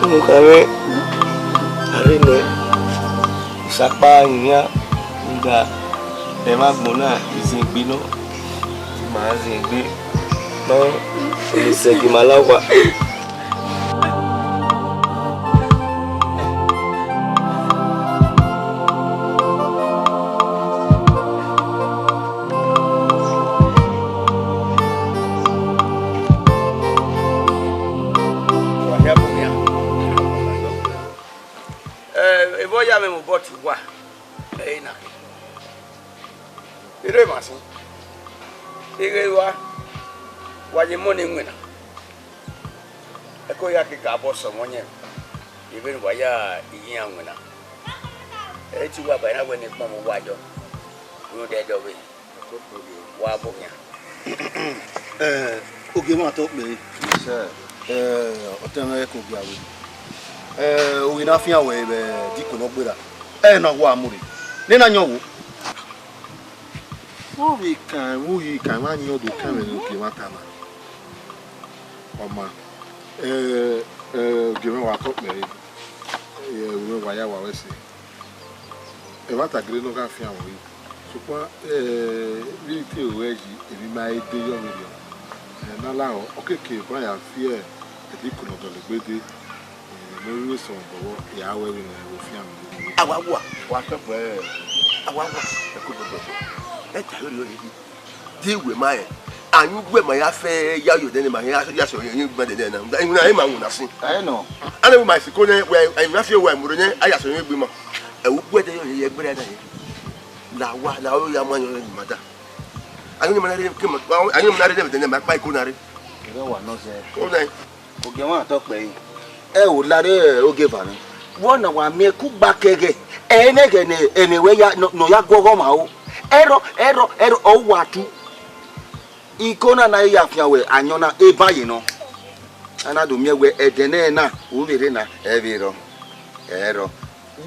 Ọvbokhan mwẹ, a rre nẹ, Osa kpa rinmwian, rhunmwuda ẹmwẹ agbọn na, iziengbe nọ, ma ziengbe nọ, sẹ gie ma la owa. Wa hia bu nian. Ẹ, evba ọ ya mwẹ mu obọ tie uwa, ẹ i na khin. I rre emwa sin, I ghe rua, wa ye emọ ne iwinna. Ẹko ya ke ga obọ sẹ ọmọ yẹn, vbene uwa ya iye iran winna. Ẹ i te uwa ba na wẹ ne ekpọnmwẹ uwa yọ, rhunmwuda ẹdẹ ọvbehe. Wa bọ khian. Ẹ, ogie mwa tọ kpẹre. Yes, sir. Ẹ, ọtẹn mwẹ ke ogie aro. Ẹ, ovbi ne a fian wẹ vbe diko ne ọ gberra. Ẹ na wa mu rre. Ne na yọn wo. Wo vbe kan, wo yi kan, wa yọn do kan vbe ne ogie mwa ta na. Ọ ma. Ẹ, ẹ, ogie mwẹ wa tọ kpẹre. Ẹ, ogie mwẹ wa ya wa wẹ ẹse. Ẹmwata gele ne ọ gha fian vbe ọre, sokpan, eh, vbe I te ru ẹe yi, emwi ma he de yọ vberriọ. Eh, ne a lahọ, ọ keke ban ya fi ẹdẹ iku ne ọ dọlegbe dee, eh, ne ọ rhirhi sẹ ọmwa bọvbọ, ya ru ẹe vbene ọ fian vbe. A wa wa, wa tọ kpẹre, a wa wa, ẹko dọdọ, ẹ ta vberriọ rhirhi. Te wẹ ma rẹn, a yin ugbẹ ma ya fẹ ya yọ ẹdẹ ne ma ya, ya sẹ ọyẹnyin gbe ẹdẹ na. Iwinna ẹre ma winna sin. Ẹ nọ. A na wẹ ma siko nẹ, wẹ, a na fi wẹ mu rre nẹ, a ya sẹ ọyẹnyin gbe ma. Ẹ, ugbẹdẹ yọ yẹ gbe ẹdẹ na yẹ. La wa, la o ya ma yọ ma da. A yin ma na rre ke ma, a yin ma na rre ẹdẹ ne ma kpa iko na rre. Ẹ wa nọ sẹ. O na. Ogie mwa tọ kpẹre. Ẹ o, lare ogie eva nẹ. Vbọ na wa miẹn kugba kẹghẹ, ẹ i nẹghẹ ne ẹmwẹ wẹ ya, nọ, nọ ya guọghọ ma o. Ẹrọ, ẹrọ, ẹrọ, ọ wa tu. Iko na na ya fian wẹ ayọn na, eba ye nọ. A na do miẹn wẹ ẹdẹ nẹ na, u vbe rre na, ẹ vbe rrọọ. Ẹrọ.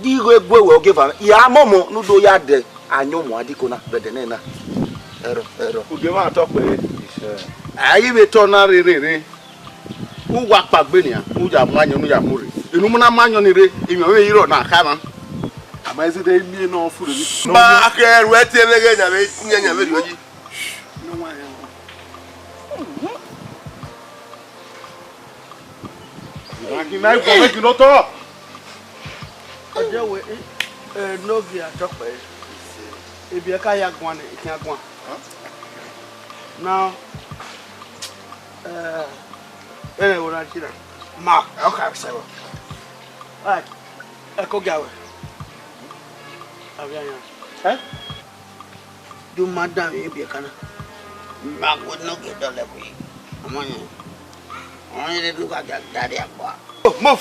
Di igho egue wẹ ogie eva, ya mọmọ ne u do ya dẹ ayọn mu adiko na vbe ẹdẹ nẹ na. Ẹrọ, ẹrọ. Ogie mwa tọ kpẹre. A i vbe tọ na rere rre. U wa kpaegbe nian, u ya mu ayọn, u ya mu rre. Enu mu na mu ayọn ni rre, emwi ọvbehe i rrọọ na kha na. A ma zẹdẹ miẹn ne ọ furre ni. Ma khẹ ẹre ru ẹtin ẹmwẹ ẹghẹ ne a vbe, ne a vbe rhie yi. Gina, gina, gina, gina, otọ. Ọjọ wẹ, ẹ, ne ogie a tọ kpẹre. Ebi ẹka ya guan nẹ, I khian guan. Now, ẹ, ẹ, wo na jira. Ma, ẹ, ọ ka sẹ vbọ. Right. Ẹko gia wẹ. Avia yan. Ẹ? Do ma danmwẹ ebi ẹka na. Ma gu ne ogie dọlẹ kue. Ọmọ yẹn. Ọmọ yẹn do ka gia da dia kpa. Oh, move.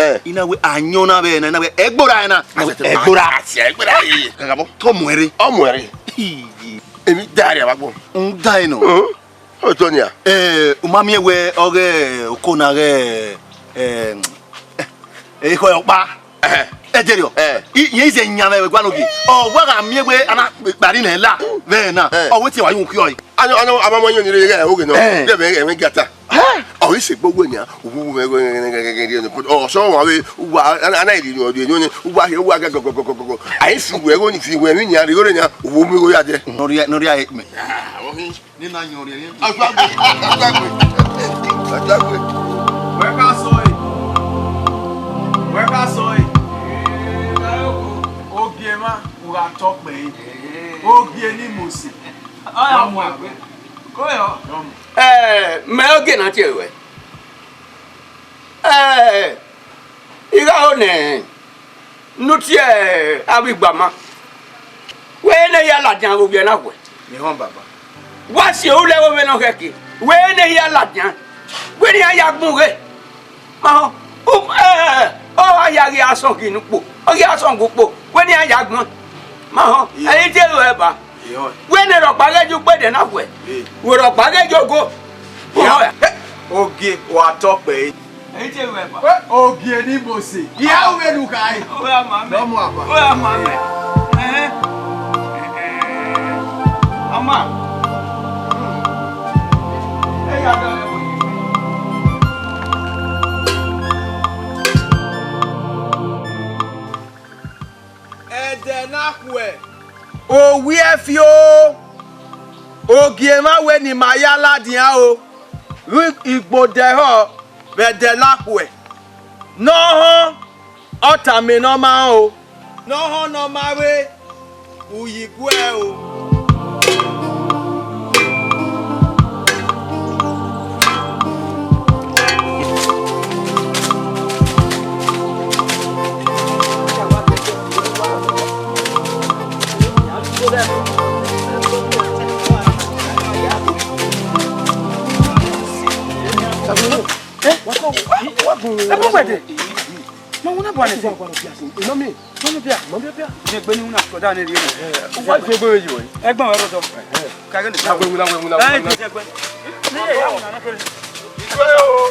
Eh. I na wẹ ayọn na vbe na, i na wẹ ẹgbora na. Ẹgbora. Asi ẹgbora. Kakabọ. Tọ muẹn rre. Ọ muẹn rre. Emwi da rre vbe agbọn. N da nọ. Oto nia. Eh, u ma miẹn wẹ ọghe oko na ghe, eh, eh, ekhọe ọkpa. Ẹdẹrriọ. Eh. I, irẹn ize yan mwẹ vbe guan ogie. Ọ wa gha miẹn wẹ a na kpari nẹ la vbe na. Eh. Ọ wẹ te wa yu khiọ. Ano, ano, ama mo yan ni re ghe oge nọ. Eh. De vbe, vbe gata. Eh. Ọ i se gbogbo nia. Uwu mwẹ ghe, ghe, ghe, ghe, ghe, ghe, ọ sọ wa vbe, uwa, ana, ana iri ni, ọ di ni, uwa, uwa, gẹ, gọ, gọ. A i fi wẹ, gho ni fi wẹ, mi nia, righo re nia, uwu mi gho ya dẹ. Nọ ria, nọ ria, ekpe. Ah, ọ hin. Ni na yọn rhiẹnrhiẹn. Azagbe, azagbe, azagbe. Wẹ ka sọ e. Wẹ ka sọ e. Ogie mwa, u gha tọ kpẹre. Ogie ni Mosi. Ọya mu ẹkpe. Koyọ. Ẹ, mẹ ogie na tie ruẹ. Ẹ, I gha ho nẹ, ne u tie avbe igbama. Wẹ ne I ya ladian vbe owiẹ na khuẹ. Ehọn baba. Wa si ru lẹ vbe ovbi ne ọ khẹke. Wẹ ne I ya ladian. Wẹ ne iran ya gbun ghe. Ma họn. U, ẹ, ọ gha ya ghi asọn ghi ne ukpo. Ọ ghi asọn ghe ukpo. Wẹ ne iran ya gbọn. Ma họn. Ẹ i te ru ẹba. Wẹ ne rhọkpa ghẹ ye ukpẹdẹ na khuẹ. Wẹ rhọkpa ghẹ ye ogo. Ogie, wa tọ kpẹre. Ẹ i te ru ẹba. Ogie ni Mosi. Iran ru vbene u kha re. Ọ gha ma mẹ. Ọ mu aba. Ọ gha ma mẹ. Ẹhẹn. Ama. Ẹ ya dọ ẹvbo. Ẹdẹ na khuẹ. Owiẹ fi o, ogie mwa wẹ ne ima ya ladian o, rhun igbodẹ họ vbe ẹdẹ na khuẹ. Ne ọ họn, ọ tama ne ọ ma họn o. Ne ọ họn ne ọ ma vbe, u yi guẹ o. Ma wuna bua nẹ. Mami, mami bia. Mami bia. Jẹ egbe ne iwinna kọ da ne rhie nẹ. Wa jẹ egbe vbe yi wẹ. Ẹgbọn wẹ rọdọ. Ka ghe ne. Na wẹ wuna, wẹ wuna, wẹ wuna. Ẹ, jẹ egbe. Iye ya wuna na kere. Iye o.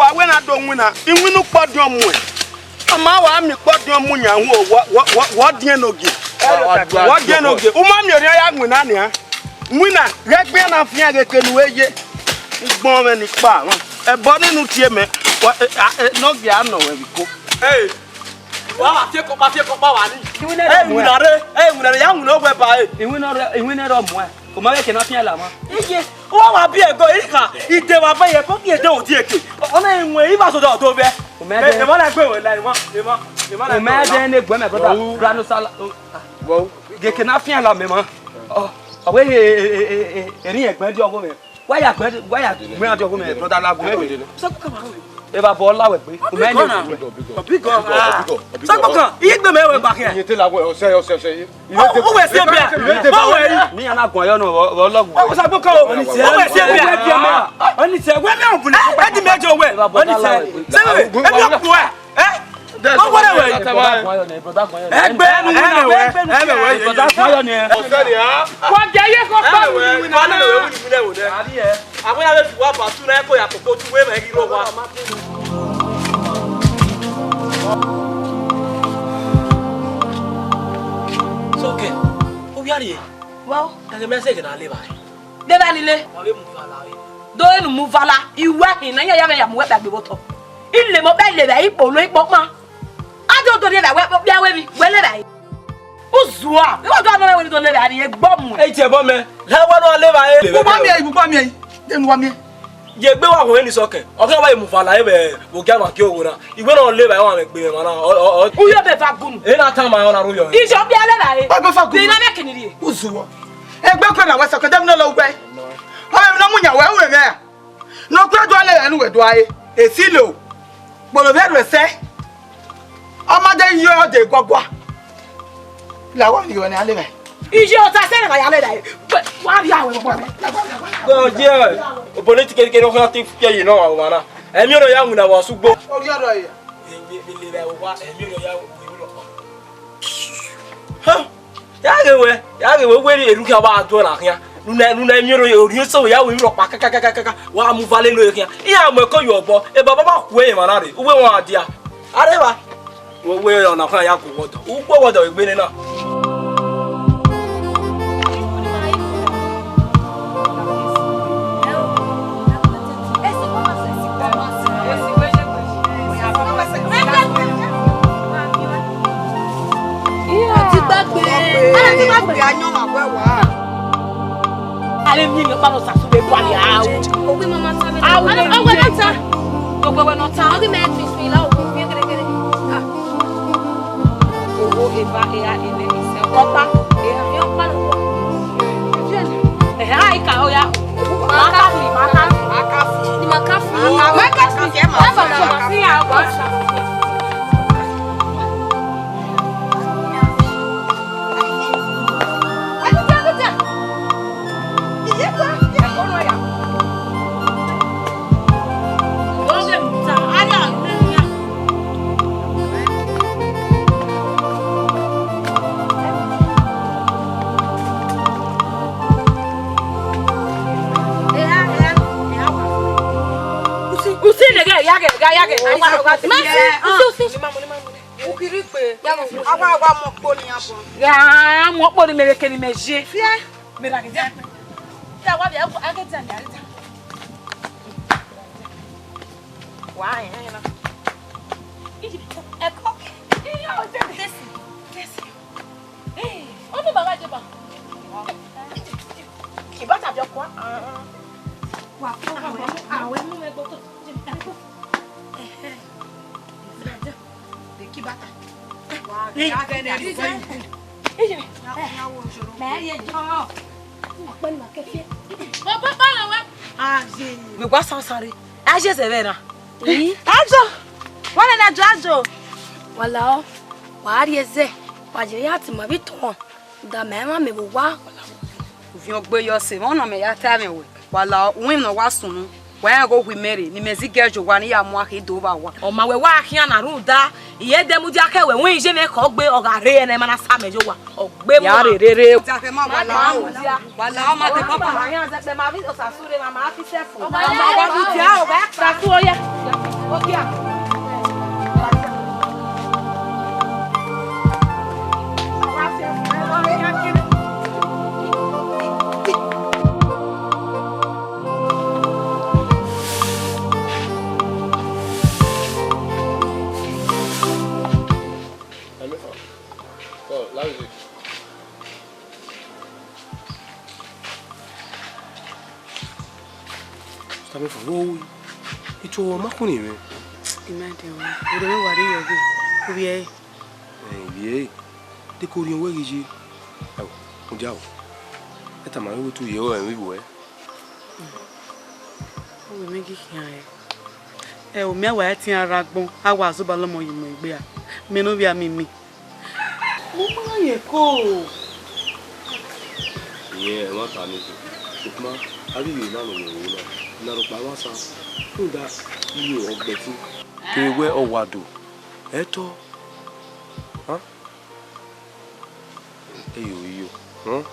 wa wẹ na do winna, iwinna ukpọdiọn muẹn. Ọ ma wa miẹn ukpọdiọn mu yan hu, wọ, wọ, wọ, wọ diẹn ne ogie. Wọ diẹn ne ogie. U ma miẹn orhiọn ya winna nian. Winna, ghẹ gbe na fian ghe ke ne u ye. Ugbọn mwẹ ni kpa, ẹbọ ni ne u tie mẹ, wa, e, a, e, ne ọ gia nọ wẹ vbe iko. Hey, wa, wa fiẹkọ, wa fiẹkọ kpa wa ni. Iwinna rẹ, iwinna rẹ, ya winna owẹ ba e. Iwinna rẹ, iwinna rẹ ọ muẹn. Ọ ma vbe ke na fian la mwa. Iye, uwa wa biẹ ẹgọ, I kha, ide wa ba ye, ko gie de odieke. Ọ na iwẹn, I wa so da ọdo vẹ. Emọ na gbe wẹ la, emọ, emọ, emọ na gbe wẹ la. Umẹ de ne gbe mẹ brother, brother no sala. Ghe ke na fian la mẹ ma. Ọ, ọ wẹ erin ẹgbẹ di ọgho mẹ. Wa ya gbẹ, wa ya gbẹ di ọgho mẹ, brother la gu mẹ. Evba bọ la wẹ gbe. Umẹ ne. Sakpọkan, iye gbe mẹ wẹ gba khian. Iye te la wẹ, ọsẹ, ọsẹ, ọsẹ. Ọ wẹ si ẹbia. Ọ wẹ. Ni a na guan yọ nọ, vbe ọ lọgu. Ọ sa gbọkọ o. Ọ wẹ si ẹbia. Ọ ni sẹ wẹ mẹ ọbun. Ẹ di mẹ jọ wẹ. Ọ ni sẹ. Sẹ wẹ. Ẹ mi ọkpọ ẹ. Ẹ. Ọ wọrẹ wẹ. Ẹgbẹ ẹnu wẹ na wẹ. Ẹ mẹ wẹ. Brother guan yọ ni. Wa jẹ ye ko tọ. Ẹ mẹ wẹ. Wa na wẹ. Ari ẹ. Àwọn ará fi wá bàtú náà kó yà kókó tú wé mẹ́rin ló wá. Sọkẹ, ó yá rèé. Wọ́n. Ẹgbẹ́ mẹ́sẹ̀gì náà lè báyìí. Dé bá nílé. Wọ́n lè mú bàlá rẹ̀. Dóyè nù mú bàlá. Ìwé ìnáyà yà mẹ́ yà mú wẹ́ gbàgbé wọ́tọ̀. Ilé mọ́ bẹ́ẹ̀ lè rà ipò ló ipò pọ́n. Á jẹ́ òtò ní ẹ̀rà wẹ́ bí awẹ́ mi, wẹ́ lè rà yìí. Uzua, iwọ do anọ wẹ do lele ari egbo mu. Ei, tie ẹbọ mẹ, la wa nọ leva e. Uwa miẹn, uwa miẹn, de uwa miẹn. Ye gbe wa họn eni sọkẹ, ọ kẹ wa mu vala evbe vbe ogia ma gie owo na. Iwẹ nọ leva wa mẹ gbe mẹ na. U yọ bẹ va gunu. E na ta ma ọ na ru yọ. Ijọ bi alẹ ra e. Wa bẹ va gunu. Bi na mẹ kini rie. Uzua. Egbe kọ na wa sọkẹ, de mi nọ lọ ugbẹ. Ọ mẹ nọ mu yan wẹ, u mẹ mẹ. Ne ọ kpẹn do alẹ ẹre ne uwẹ do a re, esilo, kpolo vbe ẹrhuẹ sẹ, ọ ma de yọ de guagua. La wa rhie ọnẹ alẹ rẹ. Iye ọta sẹ ne ya lẹ dae. Wa rhie awẹ gbọ mẹ. Gọjẹ, obọ ne ti kere kere ọkhan ti fiẹ yi nọ wa na. Ẹmi ọnọ ya winna wa sugbo. Orhiọn rọ ya. Ẹmi ọnọ ya winna wa. Ya ghe wẹ, ya ghe wẹ, wẹ erhunmwu khian wa do na khian. Nuna, nuna, emwi orhiọn eso ya wẹ emwi rhọkpa kakakakaka, wa mu vale lo khian. Iran mu ẹko ye obọ, e baba ba khu emwa na rre, uwẹ wan dia. Areva, wẹ, wẹ ọna khian ya gu wọdọ, u gu wọdọ egbe nena. Ọ ti gbagbe. Ọ ti gbagbe. Ọmwa wẹ wa. Ale mi ni ọkpa nọ sasu vbe gua ya. Owe mama ta vbe. Awu, owe nọ ta. Owe wẹ nọ ta. Owe mẹ tu isu ila owe fi gẹrẹgẹrẹ. Ah. Owo eva eha ene isẹ ọkpa. Eha ọkpa nọ. Ehe, a i ka oya. Ma ka fi, ma ka fi. Ma ka fi. Ni ma ka fi. Ma ka fi. Ma ka fi. Ma ka fi. Yaghe, ga yaghe, awa ro gha ti. Ma se, usi, usi. Ni ma mu, ni ma mu. Ukiri kpe. Awa, awa mu kpo ni abọ. Ya mu kpo ni mere ke ni me je. Fie. Me ra ke je. Ta wa bi a ke ta ni a ta. Wa, eh, eh, na. Iji, eko. Iyo, desi, desi. Eh, ọmọ bàbá jẹba. Kì bá tàbí ọkọ. Wa kọ, àwẹ̀ mú, àwẹ̀ mú mi gbọ́tọ̀. Ẹhẹ́. De kí bàtà. Wa, ya kẹ ne ri fẹ. Mẹ ye jọ. Ọpẹ ni ma kẹ fiẹ. Ọpẹ pa lọ wẹ. Aye. Mi wa san san re. A ye zẹ vbe na. Ajo. Wa nene ajo, ajo. Wala ọ. Wa rhie zẹ. Wa je ya ti ma vbe tuọn. Da mẹ emwa mẹ vbe owa. Uvin ogbe yọ sẹ, vbọ nọ mẹ ya ta ẹmwẹ wẹ, wa la uwin ne ọ wa sunu, wa rẹn ghe ohu imẹ rre, ne imẹ zigẹ ye owa ne I ya mu akhi do vba owa. Ọ ma wẹ wa khian na rhunmwuda, I ye de mudia kẹ wẹ, wẹ je mwẹ khọ gbe, ọ gha rre ẹnẹ ma na sa mẹ ye owa, ọ gbe mu. Ya rre rere. Wa la, wa la, ọmọ te kọ pa. Wa khian zẹ kpẹ ma vbe Osasu rre, ma ma fi sẹfu. Ọ ma ya wa du dia, ọ gha sasu oya. Okia. Tame fo wo wi. Itu ọ ma kun ni mwẹ. Ima de wa. Ore mwẹ wa rri yọ ghe. Ovbi ẹre. Ẹ, ovbi ẹre. De ko rhiọn wẹ ghi ye. Ẹ wo, mudia o. Ẹ tama wẹ tu ye o, ẹ vbe ru ẹ. Ovbi mwẹ ghi khian ẹ. Ẹ wo, mẹ wa ẹtin a rre agbọn, a wa zobọ lọmọ ye imẹ egbe a. Mẹ ne ovbi a miẹn imẹ. Mo ma rẹn ko. Iyẹn ẹmwata ni do. Sokpan, avbe ivbi na ne ọ mwẹ ro na, ne a rhọkpa mwa sa, rhunmwuda, iro ọgbẹtin. Kevbe wẹ ọ wa do, ẹ tọ. Hàn? Eyo, iyo. Hàn?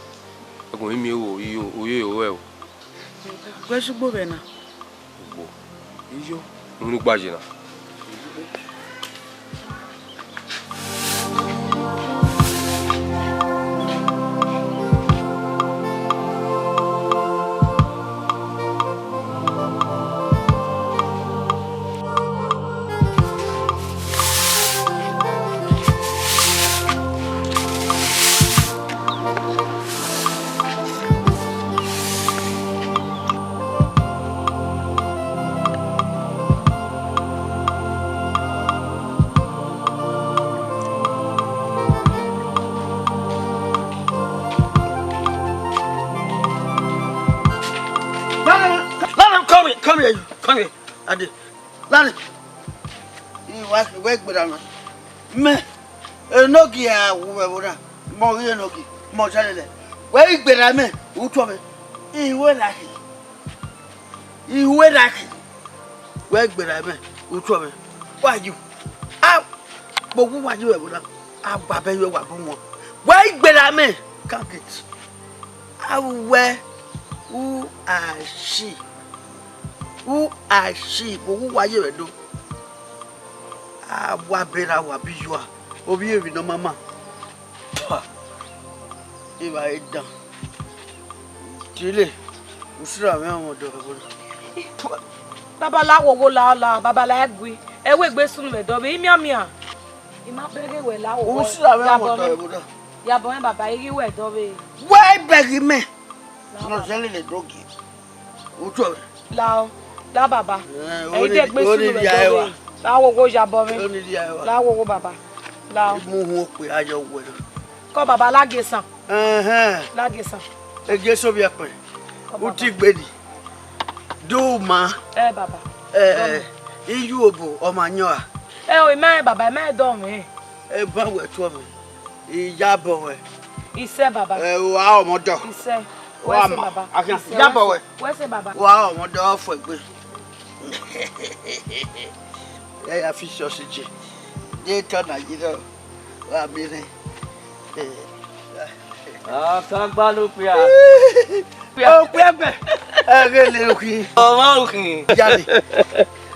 Ẹgun mi miẹn oro, iyo, oyo, iyo, ẹ o. Wẹ sẹ ugbo vbe na? Ugbo. Iyo, uhunmwu ne u gba ye na. Come here, come here, you, come here. Ade, Lanre, I wa wẹ gberra mẹ. Mẹ, enogie a wu vbe ẹvbo na, mẹ ọ ghi enogie, mẹ ọ zẹlẹlẹ. Wẹ i gberra mẹ, u tuọ mẹ. I ru erha khin, I ru erha khin. Wẹ i gberra mẹ, u tuọ mẹ. Wa yu. A, kpe owa uwa yi vbe ẹvbo na, a wa bẹ ye uwa bu wọn. Wẹ i gberra mẹ, can't get. A ru wẹ, u a shi, u a shi, kpe owa uwa yi vbe Ẹdo. A wa bera wa bi yua, ovbi emwi ne ọ ma ma. Pah! Evbare dan. Tile, usila mwẹ ọmọ dọ vbe ẹvbo na. Baba la wowo la la, baba la gui. Ẹ wẹ egbe sunu vbe Ẹdo vbe imian mian. I ma bẹghe wẹ la wowo. Usila mwẹ ọmọ dọ vbe ẹvbo na. Yabọ mwẹ baba, I ghi wẹ Ẹdo vbe. Wẹ bẹghe mẹ. Ne ọ zẹlẹ lele do gie. U tuẹ mwẹ. Lao, la baba. Eh, ẹ i de egbe sunu vbe Ẹdo vbe. La wowo yabọ mwẹ. Oni dia wa. La wowo baba. Lao. Mu hu okpia yọ wẹ na. Kọ baba, la gie esan. Ẹhẹn. La gie esan. Egie eso vbe ẹkpẹn. Kọ baba. U ti gbe ni. Do ma. Ẹ baba. Eh, iyu obo, ọ ma yọn a? Ẹ o, I ma rẹn baba, I ma rẹn dọ mwẹ. Eba wẹ tuẹ mwẹ. Iyabọ wẹ. Isẹ baba. Ẹ, wa ọmọ dọ. Isẹ. Wa wẹ sẹ ma. Baba. Afian, isẹ, iyabọ wẹ. Wẹ sẹ baba. Wa ọmọ dọ fọ egbe. Ẹ ya fi ṣọṣi je. Ye tọ na yi dọ. Wa mi rẹn. Aka gba ló pe a. Okpia ẹgbẹ. Ẹ ghe le okhi. Ọmọ okhi. Jale.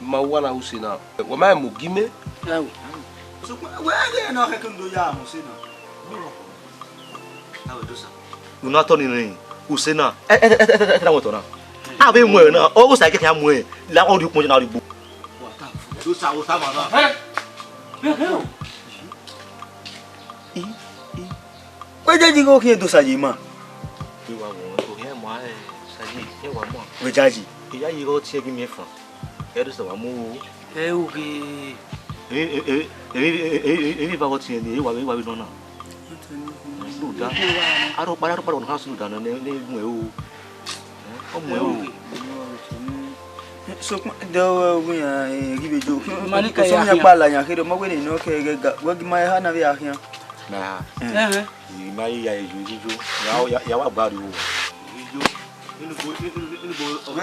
Ma wa na use na. Wa ma mu gi mẹ. Sokpan wẹ ghe ne ọ khẹke ne u do ya mu use na. Unu atọ ni rẹn use na. Ẹ, ẹ, ẹ, ẹ, ẹ, ẹ, ẹ, ẹ, ẹ, ẹ, na wẹ tọ na. A vbe mu ẹre na, ọ ghe Osa kẹkẹ a mu ẹre, la ọ rhie ukpọn na rhie igbo. Dosa, Osa ma na. Wẹ jaji ghe okhian Dosa ye ima. Wẹ wa wọ, okhian ma, ẹ, Saji, ẹ wa ma. Wẹ jaji. Iya yi ghe ọtiẹn gi miẹn fan. Ẹ Dosa wa mu o. Ẹ oghe. Emwi, emwi, emwi, emwi, emwi, emwi va vbe ọtiẹn ni, ẹ wa, ẹ wa vbe nọ na. Lu da. Arhọkpa, arhọkpa, ọna ha sunu da nọ, ne, ne gun ẹ o. Ọ mu ẹ o. Sokpan, de ọ wẹ iran, eh, ghi vbe jo. Mani ka ya khian. Kpa la yan kherhe, ọmọ wẹ ne nọ kẹ ga, wẹ gi ma ha na vbe ya khian. Na. Eh. I ma ya eju ijo, ya, ya, ya wa gba rio. Ijo. Inu bo, inu, inu, inu bo, ọ, ọ, ọ, ọ, ọ, ọ, ọ, ma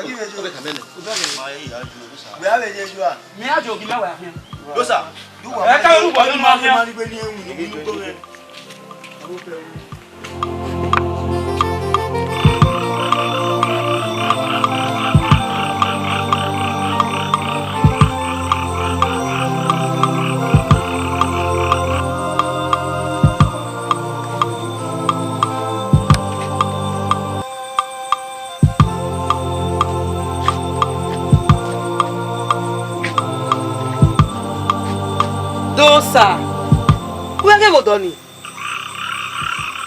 ya eju, Dosa. Wẹ a vbe ye eju a? Mẹ a jo gi ma wẹ a khian. Dosa. Ẹ ka ru bọ ni ma khian. Ma ni gbe ni ewun, ni gbe ni. Dosa, wẹ ghe vbe odọ ni?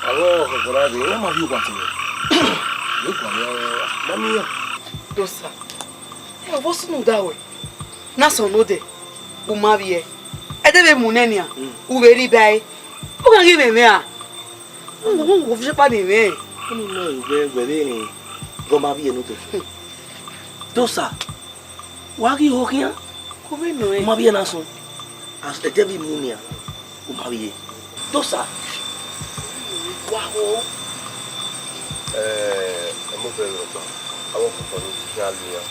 Aro ọkhọkhọ na dee, ọ ma rhie owa tẹn. Ye guan ya, ma miẹn iran. Dosa, ẹ, ọvbosunu da wẹ. Na sọn nodẹ, u ma vbiẹ. Ẹdẹ vbe mu nẹ nian, u vbe rri ba ẹre. U gha ghi mwẹ mwẹ a? U, u, u, u viọ kpa ne mwẹ. Unu nọ wẹ, wẹ vbe rẹn, gọ ma vbiẹ nodẹ. Dosa, wa ghi ho khian. Ku vbe nọ ẹ? U ma vbiẹ na sọn. As ẹdẹ vbe mu nian, u ma vbiẹ. Dosa, wa ho. Ẹ, ẹ mu fẹ rhọkpa, avbe ọkpọkpọ ne u khian lu iran,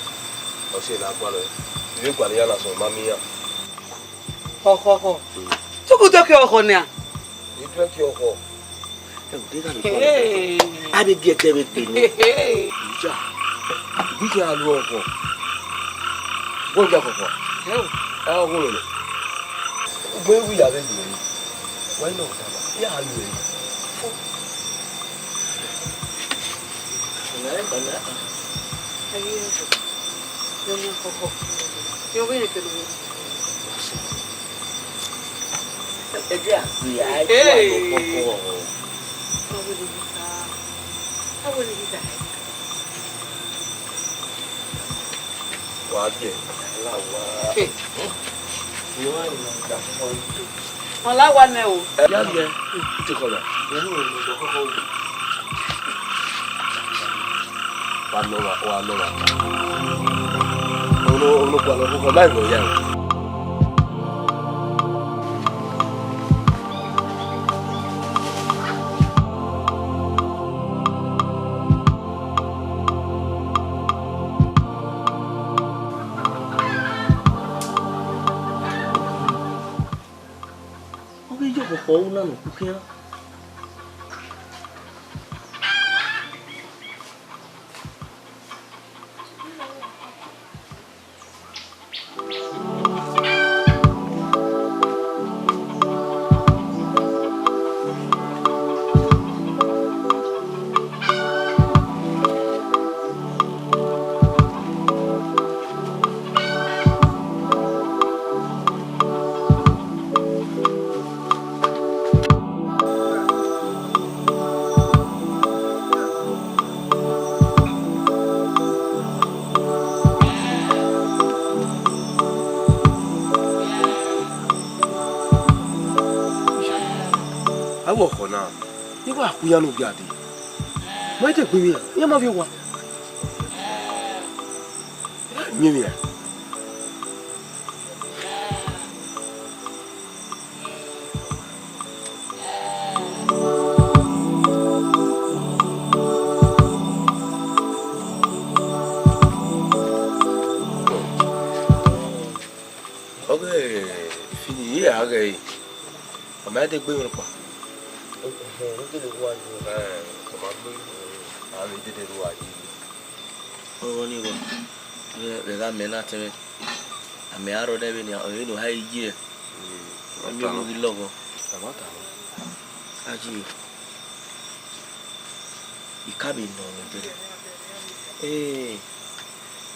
ọ si na gualọ, I vbe gualọ iran na sọn, ma miẹn iran. Ọkhọkhọ. Tuku do ke ọkhọ nia. I do ke ọkhọ. Ẹ, u deghẹ a vbe gualọ ọkhọ. Hey. A vbe gie ẹdẹ vbe gbe nẹ. Hey. Iya, I ghi khian lu ọkhọ. Vbọ ya khọkhọ? Ẹ o. Ẹ, ọ ghọrọ nẹ. Ugbẹn wi ya vbe gbe nẹ. Wẹ nọ tama, ya lu ẹre. Ọna ẹgbẹe na. Aye, ẹgbẹe. Yọ ọna khọkhọ. Yọ vbene kẹ nọ. Ẹdẹ a gbe a. Hey. Awe ni gita. Awe ni gita. Wa biẹ, la wa. Hey. Ni wa ni na da fọ ito. Ọ la wa nẹ o. Ẹ ya biẹ, ito kọ la. Ẹ nu ẹ nu kọkọ. Wa nọ wa, wa nọ wa. Ono, ono kua nọ kọkọ, ma nọ ya. Ọ ghi ye okhọkhọ ru na ne ọ ku khian. Avbe ọkhọ na, ne I wa khu iran ne u gia dee. Ma i degbe emwi iran, iran ma viọ owa. Miẹn emwi iran. Ọghe Fili, I ra ghee, ọ ma degbe emwi rhọkpa. Ehẹn, ne u dele rua yi. Ehẹn, ọ ma gbe, a vbe dede rua yi. Ọghe ọnii rua, vbe, vbe gha mẹ na tẹmwẹ, a mẹ a rrọọ nẹ vbenian, ọ vbene u ha ye, mm, ọ miẹn ovbi lọghọ. Aji, I ka vbe nọ mwẹ dee. Ee,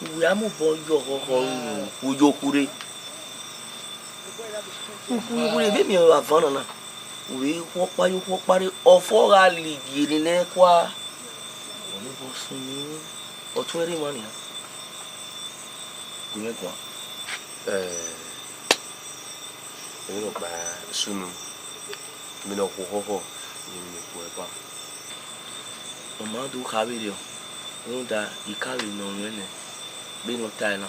uwẹ a mu obọ ye ọkhọkhọ ru ukhu ye okhure. Ukhu ye okhure, vbe miẹn vbe avan na na, u vbe khu ọkpa ye okhuo ọkpa rre, ọfọ gha ligie ne nẹ kua. Ọ ne obọ sunu, ọ tuẹn rre emwa nian. Gu mwẹ guan. Ẹ, emwi nọkpa sunu, emwi ne ọ khu ọkhọkhọ, emwi ne ọ khu ẹba. Ọ ma do kha vberriọ, rhunmwuda I ka vbe nọ mwẹ nẹ, vbene ọ tae na,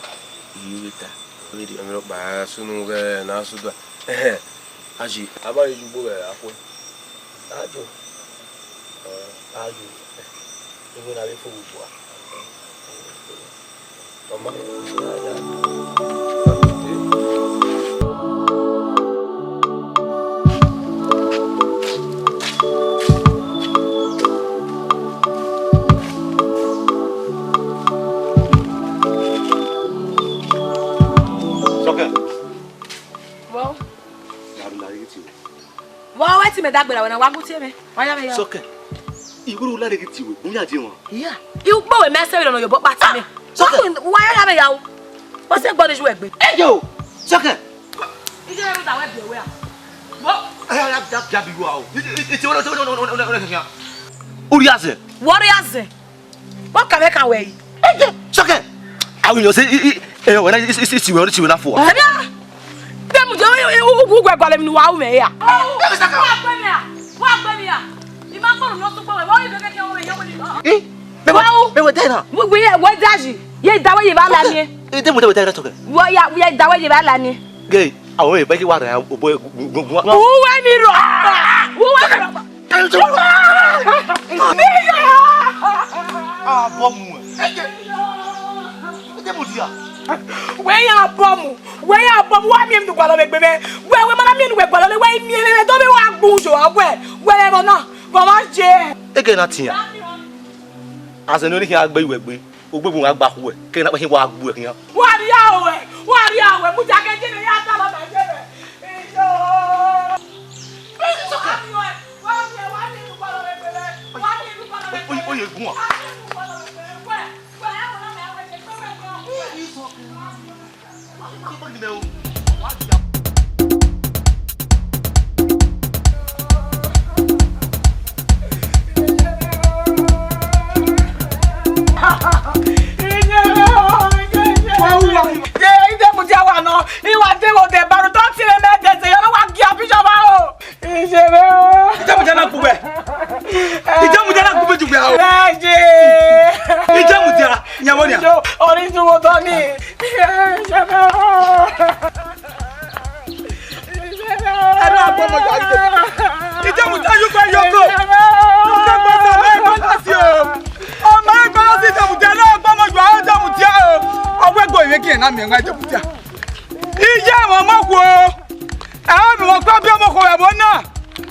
I ghi vbe tae vberriọ. Emwi nọkpa sunu ghẹ ne a sẹ odua. Ẹhẹn, Aji, a ma ghi ye ugbo vbe akhuẹ. Ajo, ajo, iwẹ na vbe fo vbe ugbua. Ọ ma. Sọkẹn. Vbọ? Vbọ wẹ te mẹ dagbe ra wẹ na wa gu tie mẹ? Wa ya mẹ ya. Sọkẹn. I wẹ u lare ghi tie uwẹ, u ya die wọn. Iya. I ukpo wẹ mẹ sẹ vbe nọ yobọ kpa tie mẹ. Sọkẹn. Wa ya mẹ ya o. Wa sẹ gbọ ni ju ẹgbe. Ẹ yo. Sọkẹn. Ije ru da wẹ bi wẹ a. Vbọ? Ẹ ya ya ya bi wa o. Iti wẹ wẹ wẹ wẹ. U ria zẹ. Wo ria zẹ. Wa ka mwẹ kan wẹ yi. Sọkẹn. Awẹ yọ sẹ, i, i, ẹ, wẹ na, i, i, i, si wẹ, si wẹ na fua. Ẹbia. Te mu je, u, u, u, u, guẹ gualọ emwi ne uwa ru mwẹ ya. Wa gbe mẹ a. Wa gbe mẹ a. I ma kpọnọ ne ọ sukpọ wẹ, wa ru ibe kẹkẹ wẹ, yọ wẹ ni. Eh? Mẹ wẹ, mẹ wẹ dẹ na. Wẹ, wẹ, wẹ daji. Ye da wẹ ye vba la miẹn. Eh, te mu dẹ wẹ dẹ na Sọkẹn. Wẹ ya, wẹ da wẹ ye vba la miẹn. Gẹ, awẹ ba ki wa ra obo gu, gu, gu, gu. Uwẹ ni rọ. Uwẹ ni rọ. Abọmu ẹ. Ede mu dia. Wẹ ya abọmu, wẹ ya abọmu, wa miẹn emwi ne u gualọ vbe egbe mwẹ. Wẹ, wẹ ma na miẹn ne uwẹ gualọ le, wẹ i miẹn mwẹ, do vbe wa gbu yo, wẹ, wẹ rẹ ẹmwẹ na, wẹ ma je. Ege na tian. Azẹ ne ọ ni khian gbe iwẹ gbe, ogbegbu wa gba khuẹ, ke na kpa khin wa gbu ẹ khian. Wa rhia owẹ, wa rhia owẹ, mudia ke je ne ya ta lọ ta je mwẹ. Iyo. Oye, oye, gun wa. Wa wu Wa de wo de baro to ti le me de se yo wa gia bi jọba o. Ise me o. Ijemudia na kugbe. Ijemudia na kugbe jugbe o. Ẹ ṣe. Ijemudia, yan wọ nia. Orísun wo tọ ni. Ise me o. Ẹrọ agbọmọ yọ ayé. Ijemudia yugbe yoko. Yugbe gbọdọ mẹ gbọdọ si o. Ọmọ ẹ gbọdọ si Ijemudia, ẹrọ agbọmọ yọ ayé Ijemudia o. Ọwọ́ ẹgbẹ́ ìwé kí ẹ̀ náà mi ẹ̀ ń wá Ijemudia. Iye ẹmwẹ ọmọ khuo, ẹ ọ mẹ ọkpa biẹ ọmọ khuo ẹvbo na.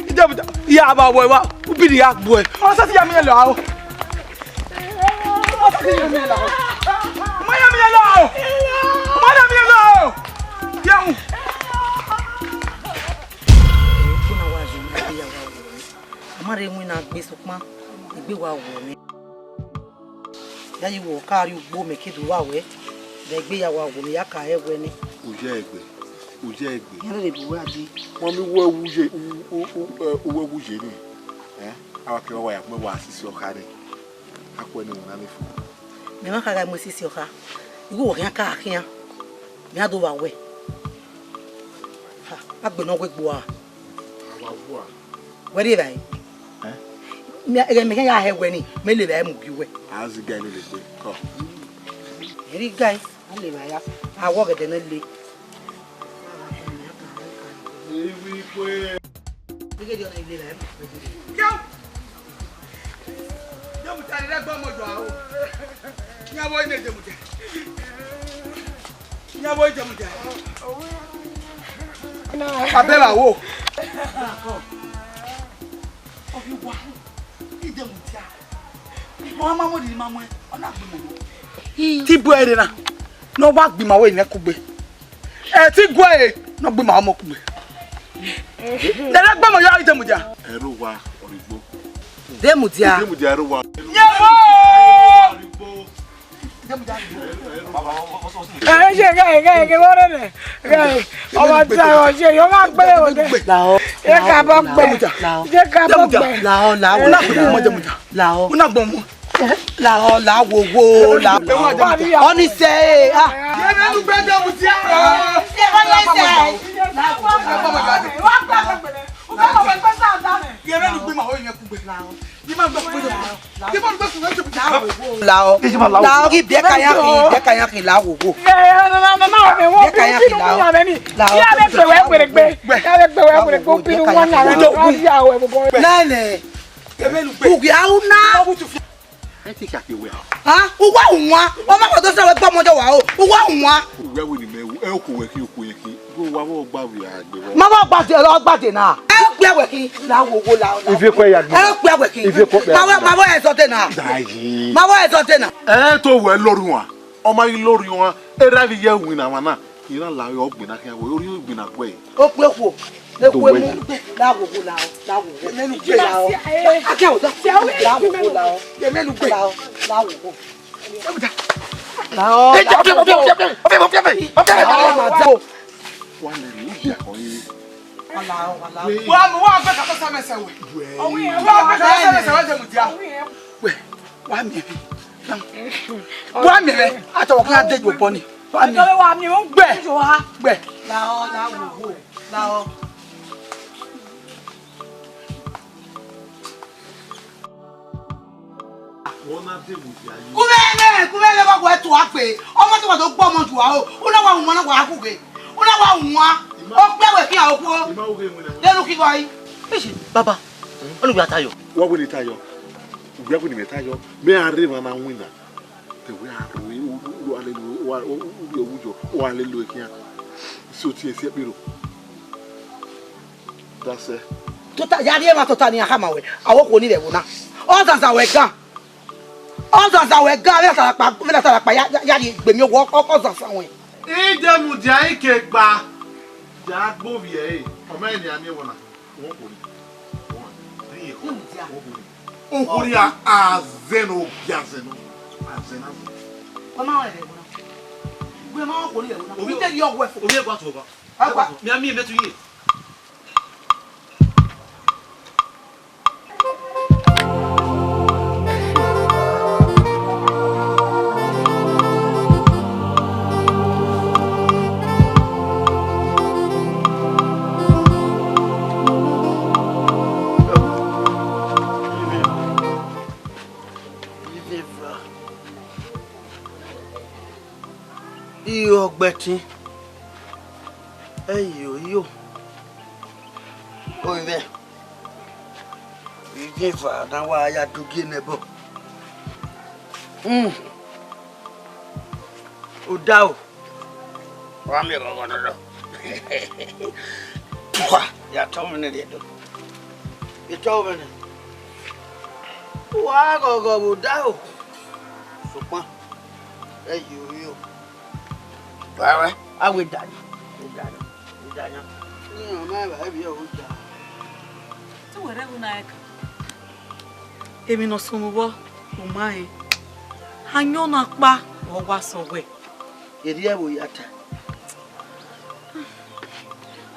Iye ẹmwẹ ya vba wẹ wa, ubiri ya gbuẹ. Ọ sẹ ti ya miẹn la o. Ọ sẹ ti ya miẹn la o. Ma ya miẹn la o. Ma ya miẹn la o. Yẹhun. Ọ ma rre winna gbe sokpan egbe wa wọ nẹ. Ya yi wọ ka rrie ugbo mẹ ke do vba wẹ, vbe egbe ya wa wọ mẹ ya ka hẹ wẹ nẹ. Uye egbe, uye egbe. Iran lele bu wẹ a di. Wọn mi wẹ wuye, u- u- u- ẹ, uwẹ wuye ni. Ẹ, a wa kẹ wa ya gbẹ wa sisi ọkha ni. A khuẹ ne wẹ na ni fo. Mẹ ma kha gha mu sisi ọkha. Igho wọ khian ka khian. Mẹ a do vba wẹ. Ha, a gbe nọ wẹ gbo a. A wa vua. Wẹ rri evbare. Ẹ? Mẹ, ẹghẹ mẹ khian ya hẹ wẹ ni, mẹ le evbare mu gie uwẹ. A zẹ iga lele egbe. Kọ. Ẹ rri iga, a le evbare ya. A wẹ ọgẹdẹ ne le. Ivbi ikue. Gẹgẹ ọna le evbare mu. Yo! Ijemudia rre ẹgbẹ ọmọ yọ aro. Iran vbe ọre ne Ijemudia. Iran vbe ọre Ijemudia. Abẹ vbe aro. Ọ ghi wa Ijemudia. Ọ ma mu ni ma mu, ọ na gbe imẹ. Te I bu ẹre na, ne ọ wa gbe ima wẹ ne kugbe. Ẹ te I gu ẹre ne ọ gbe ima ọmọ kugbe. Nene gbe ọmọ yọ Ijemudia. Ẹre uwa ọrigbo. Ijemudia. Ijemudia ẹre uwa. Yẹ wo! Ẹ ṣe gẹ gẹ gẹ wọrẹ nẹ gẹ ọmọ tí a rọ ṣe yọ máa gbé òde. Lahọ. Ye ka bọ gbẹ. Lahọ. Ye ka bọ gbẹ. Lahọ, lahọ. Una gbọmọ Ijemudia. Lahọ. Una gbọmọ. Lahọ, lahọ, wo, wo, lahọ. Ọni sẹ e, ah. Ye mẹ nu gbẹ Ijemudia. Ye mẹ nu gbẹ ma ho yẹn kugbe. Ye mẹ nu gbẹ ma ho yẹn kugbe. Ye ma gbẹ kugbe. Ye ma gbẹ kugbe. Lahọ. Lahọ, ghi biẹ ka yan khin, biẹ ka yan khin, lahọ, wo. Biẹ ka yan khin, lahọ. Lahọ. Ye mẹ gbẹ wẹ wẹrẹ gbe. Ye mẹ gbẹ wẹ wẹrẹ gbe, obinu wan na. Nene. Ugia una. Ẹ ti kha ke wẹ. Ha? Uwa uwa. Ọ ma kọtọ sẹ wẹ gbọmọ jọ wa o. Uwa uwa. Uwẹ wẹ ni mẹ wu. Ẹ oku wẹ khin, oku yẹn khin. Bro, wa vọ gba vbe a gbe vọ. Ma vọ gba de, ọ gba de na. Ẹ okpia wẹ khin. La wo wo la. Ife kọ ya gbe. Ẹ okpia wẹ khin. Ife kọ ya. Ma vọ, ma vọ ẹ zọ de na. Dayi. Ma vọ ẹ zọ de na. Ẹ to wẹ lori wan. Ọ ma ghi lori wan. Erha vbe ye winna mwa na. Iran la ọ gbinna khian wẹ. Ori gbinna kue. Okpia okhuo. Ekue mu. La wo wo la o. La wo wo. Menu gbe la o. Ake o da. La wo wo la o. Menu gbe. La o. La wo wo. Lahọ, lahọ. Wa lẹ ne u dia kọ ye. Lahọ, lahọ. Wa mu, wa gbẹ ka tọ sẹ mẹ sẹ wẹ. Wa gbẹ ka tọ sẹ mẹ sẹ wẹ, Ijemudia. Wẹ, wa miẹn mwẹ. Wa miẹn mwẹ. A tọ wẹ ko ya de ju obọ ni. Wa miẹn. Wa miẹn mwẹ. Gbẹ. Gbẹ. Lahọ, lahọ, lahọ. Wọ́n ná dé mùsí ayé. Kúmẹ́lẹ̀, kúmẹ́lẹ̀ bá wọ ẹ̀tọ́ wá pé ọmọ tí wọ́n tó gbọ́ ọmọ jù wá o, ó náà wà wọ́n náà wà á kúgbe, ó náà wà wọ́n á, ó pẹ́ wẹ̀ kí àwọn kú ó. Ìmọ̀ òwe ìwé lẹ́wọ̀n. Lẹ́nu kí wọ́n yí. Baba, olùgbé Atayọ. Wọ́n wí ni Tayọ, ìgbẹ́ wí ni mẹ́ Tayọ, mẹ́ àárẹ̀ wọn náà wí náà. Te wẹ a ru, u, u, u, wa lele, wa, u, u, u, u, u, u, wa lele khian. So tie si ẹkpiro. Dasẹ. Tota, ya rhie emwa tota ni a khama wẹ. A wo khuo ni vbe ẹvbo na. Ọzazan wẹ gan. Ọzazan wẹ gan, vbe na ta kpa, vbe na ta kpa, ya, ya, ya rhie gbe mi owọ, ọ, ọzazan wẹ. Idemudia ike gba. Ya gbe ovbi ẹre, ọ ma rẹn ne a miẹn ẹvbo na. Wọ́n kò rí. Wọ́n rí ẹ̀kọ́. Wọ́n kò rí. Okori a, azẹn no, bi azẹn no. Azẹn na. Wọ́n máa wọ̀ ẹ̀rẹ̀ wọ́n. Wọ́n máa wọ̀ ẹ̀rẹ̀ wọ́n. Omi tẹ̀lé ọwọ́ ẹ̀fọ́. Omi ẹ̀kọ́ àtọ̀wọ́. Ẹ̀kọ́. Mi á mí ẹ̀mẹ́tù yìí. Gbẹtin. Ẹyo, yo. Oivẹ. Ivie eva na wa ya do gie nẹ ẹbọ. Hmm. Odaro. Wa miẹn ghọghọ nọ nọ. Pua, ya tọ mwẹ nẹ rhie do. I tọ mwẹ nẹ. Wa ghọghọ vbe odaro. Sokpan, ẹyo, yo. Wa wẹ, a wẹ dayan, dayan, dayan. Iran ma ba ẹvbi ọvbo ja. Te uwẹ rre ẹvbo na ẹka. Emwi ne ọ sunu vbọ, u ma rẹn. Ayọn na kpa, ọ wa sẹ wẹ. Erriọ ẹvbo ya ta.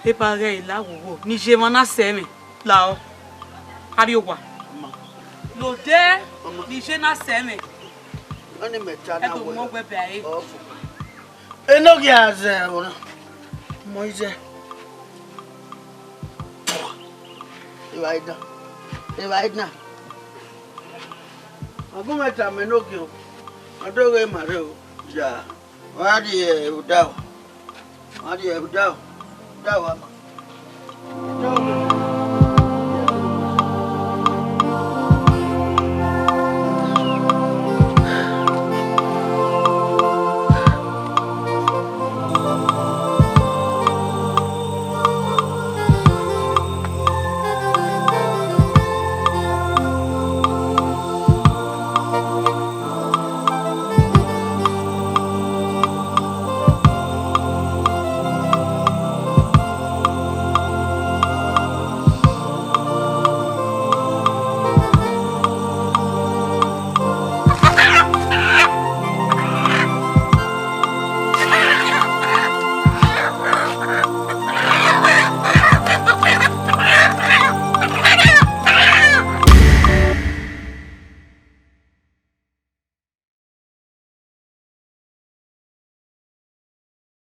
Eba ghẹ i la wowo, ne I ye emwa na sẹ mwẹ, la ọ. Arriowa. Ọma. Lode, ọma, ne I ye na sẹ mwẹ. Ọni mẹ ta na. Ẹdọ wẹ mọ wẹ bẹ a re. Ọ fo. Enogie a zẹ ọna. Mọ izẹ. Evbare dan. Evbare dan. Agbọn mwẹ tama Enogie o. Ọ do ghe ma rre o. Ya. Wa rhie odaro. Wa rhie odaro. Odaro ama.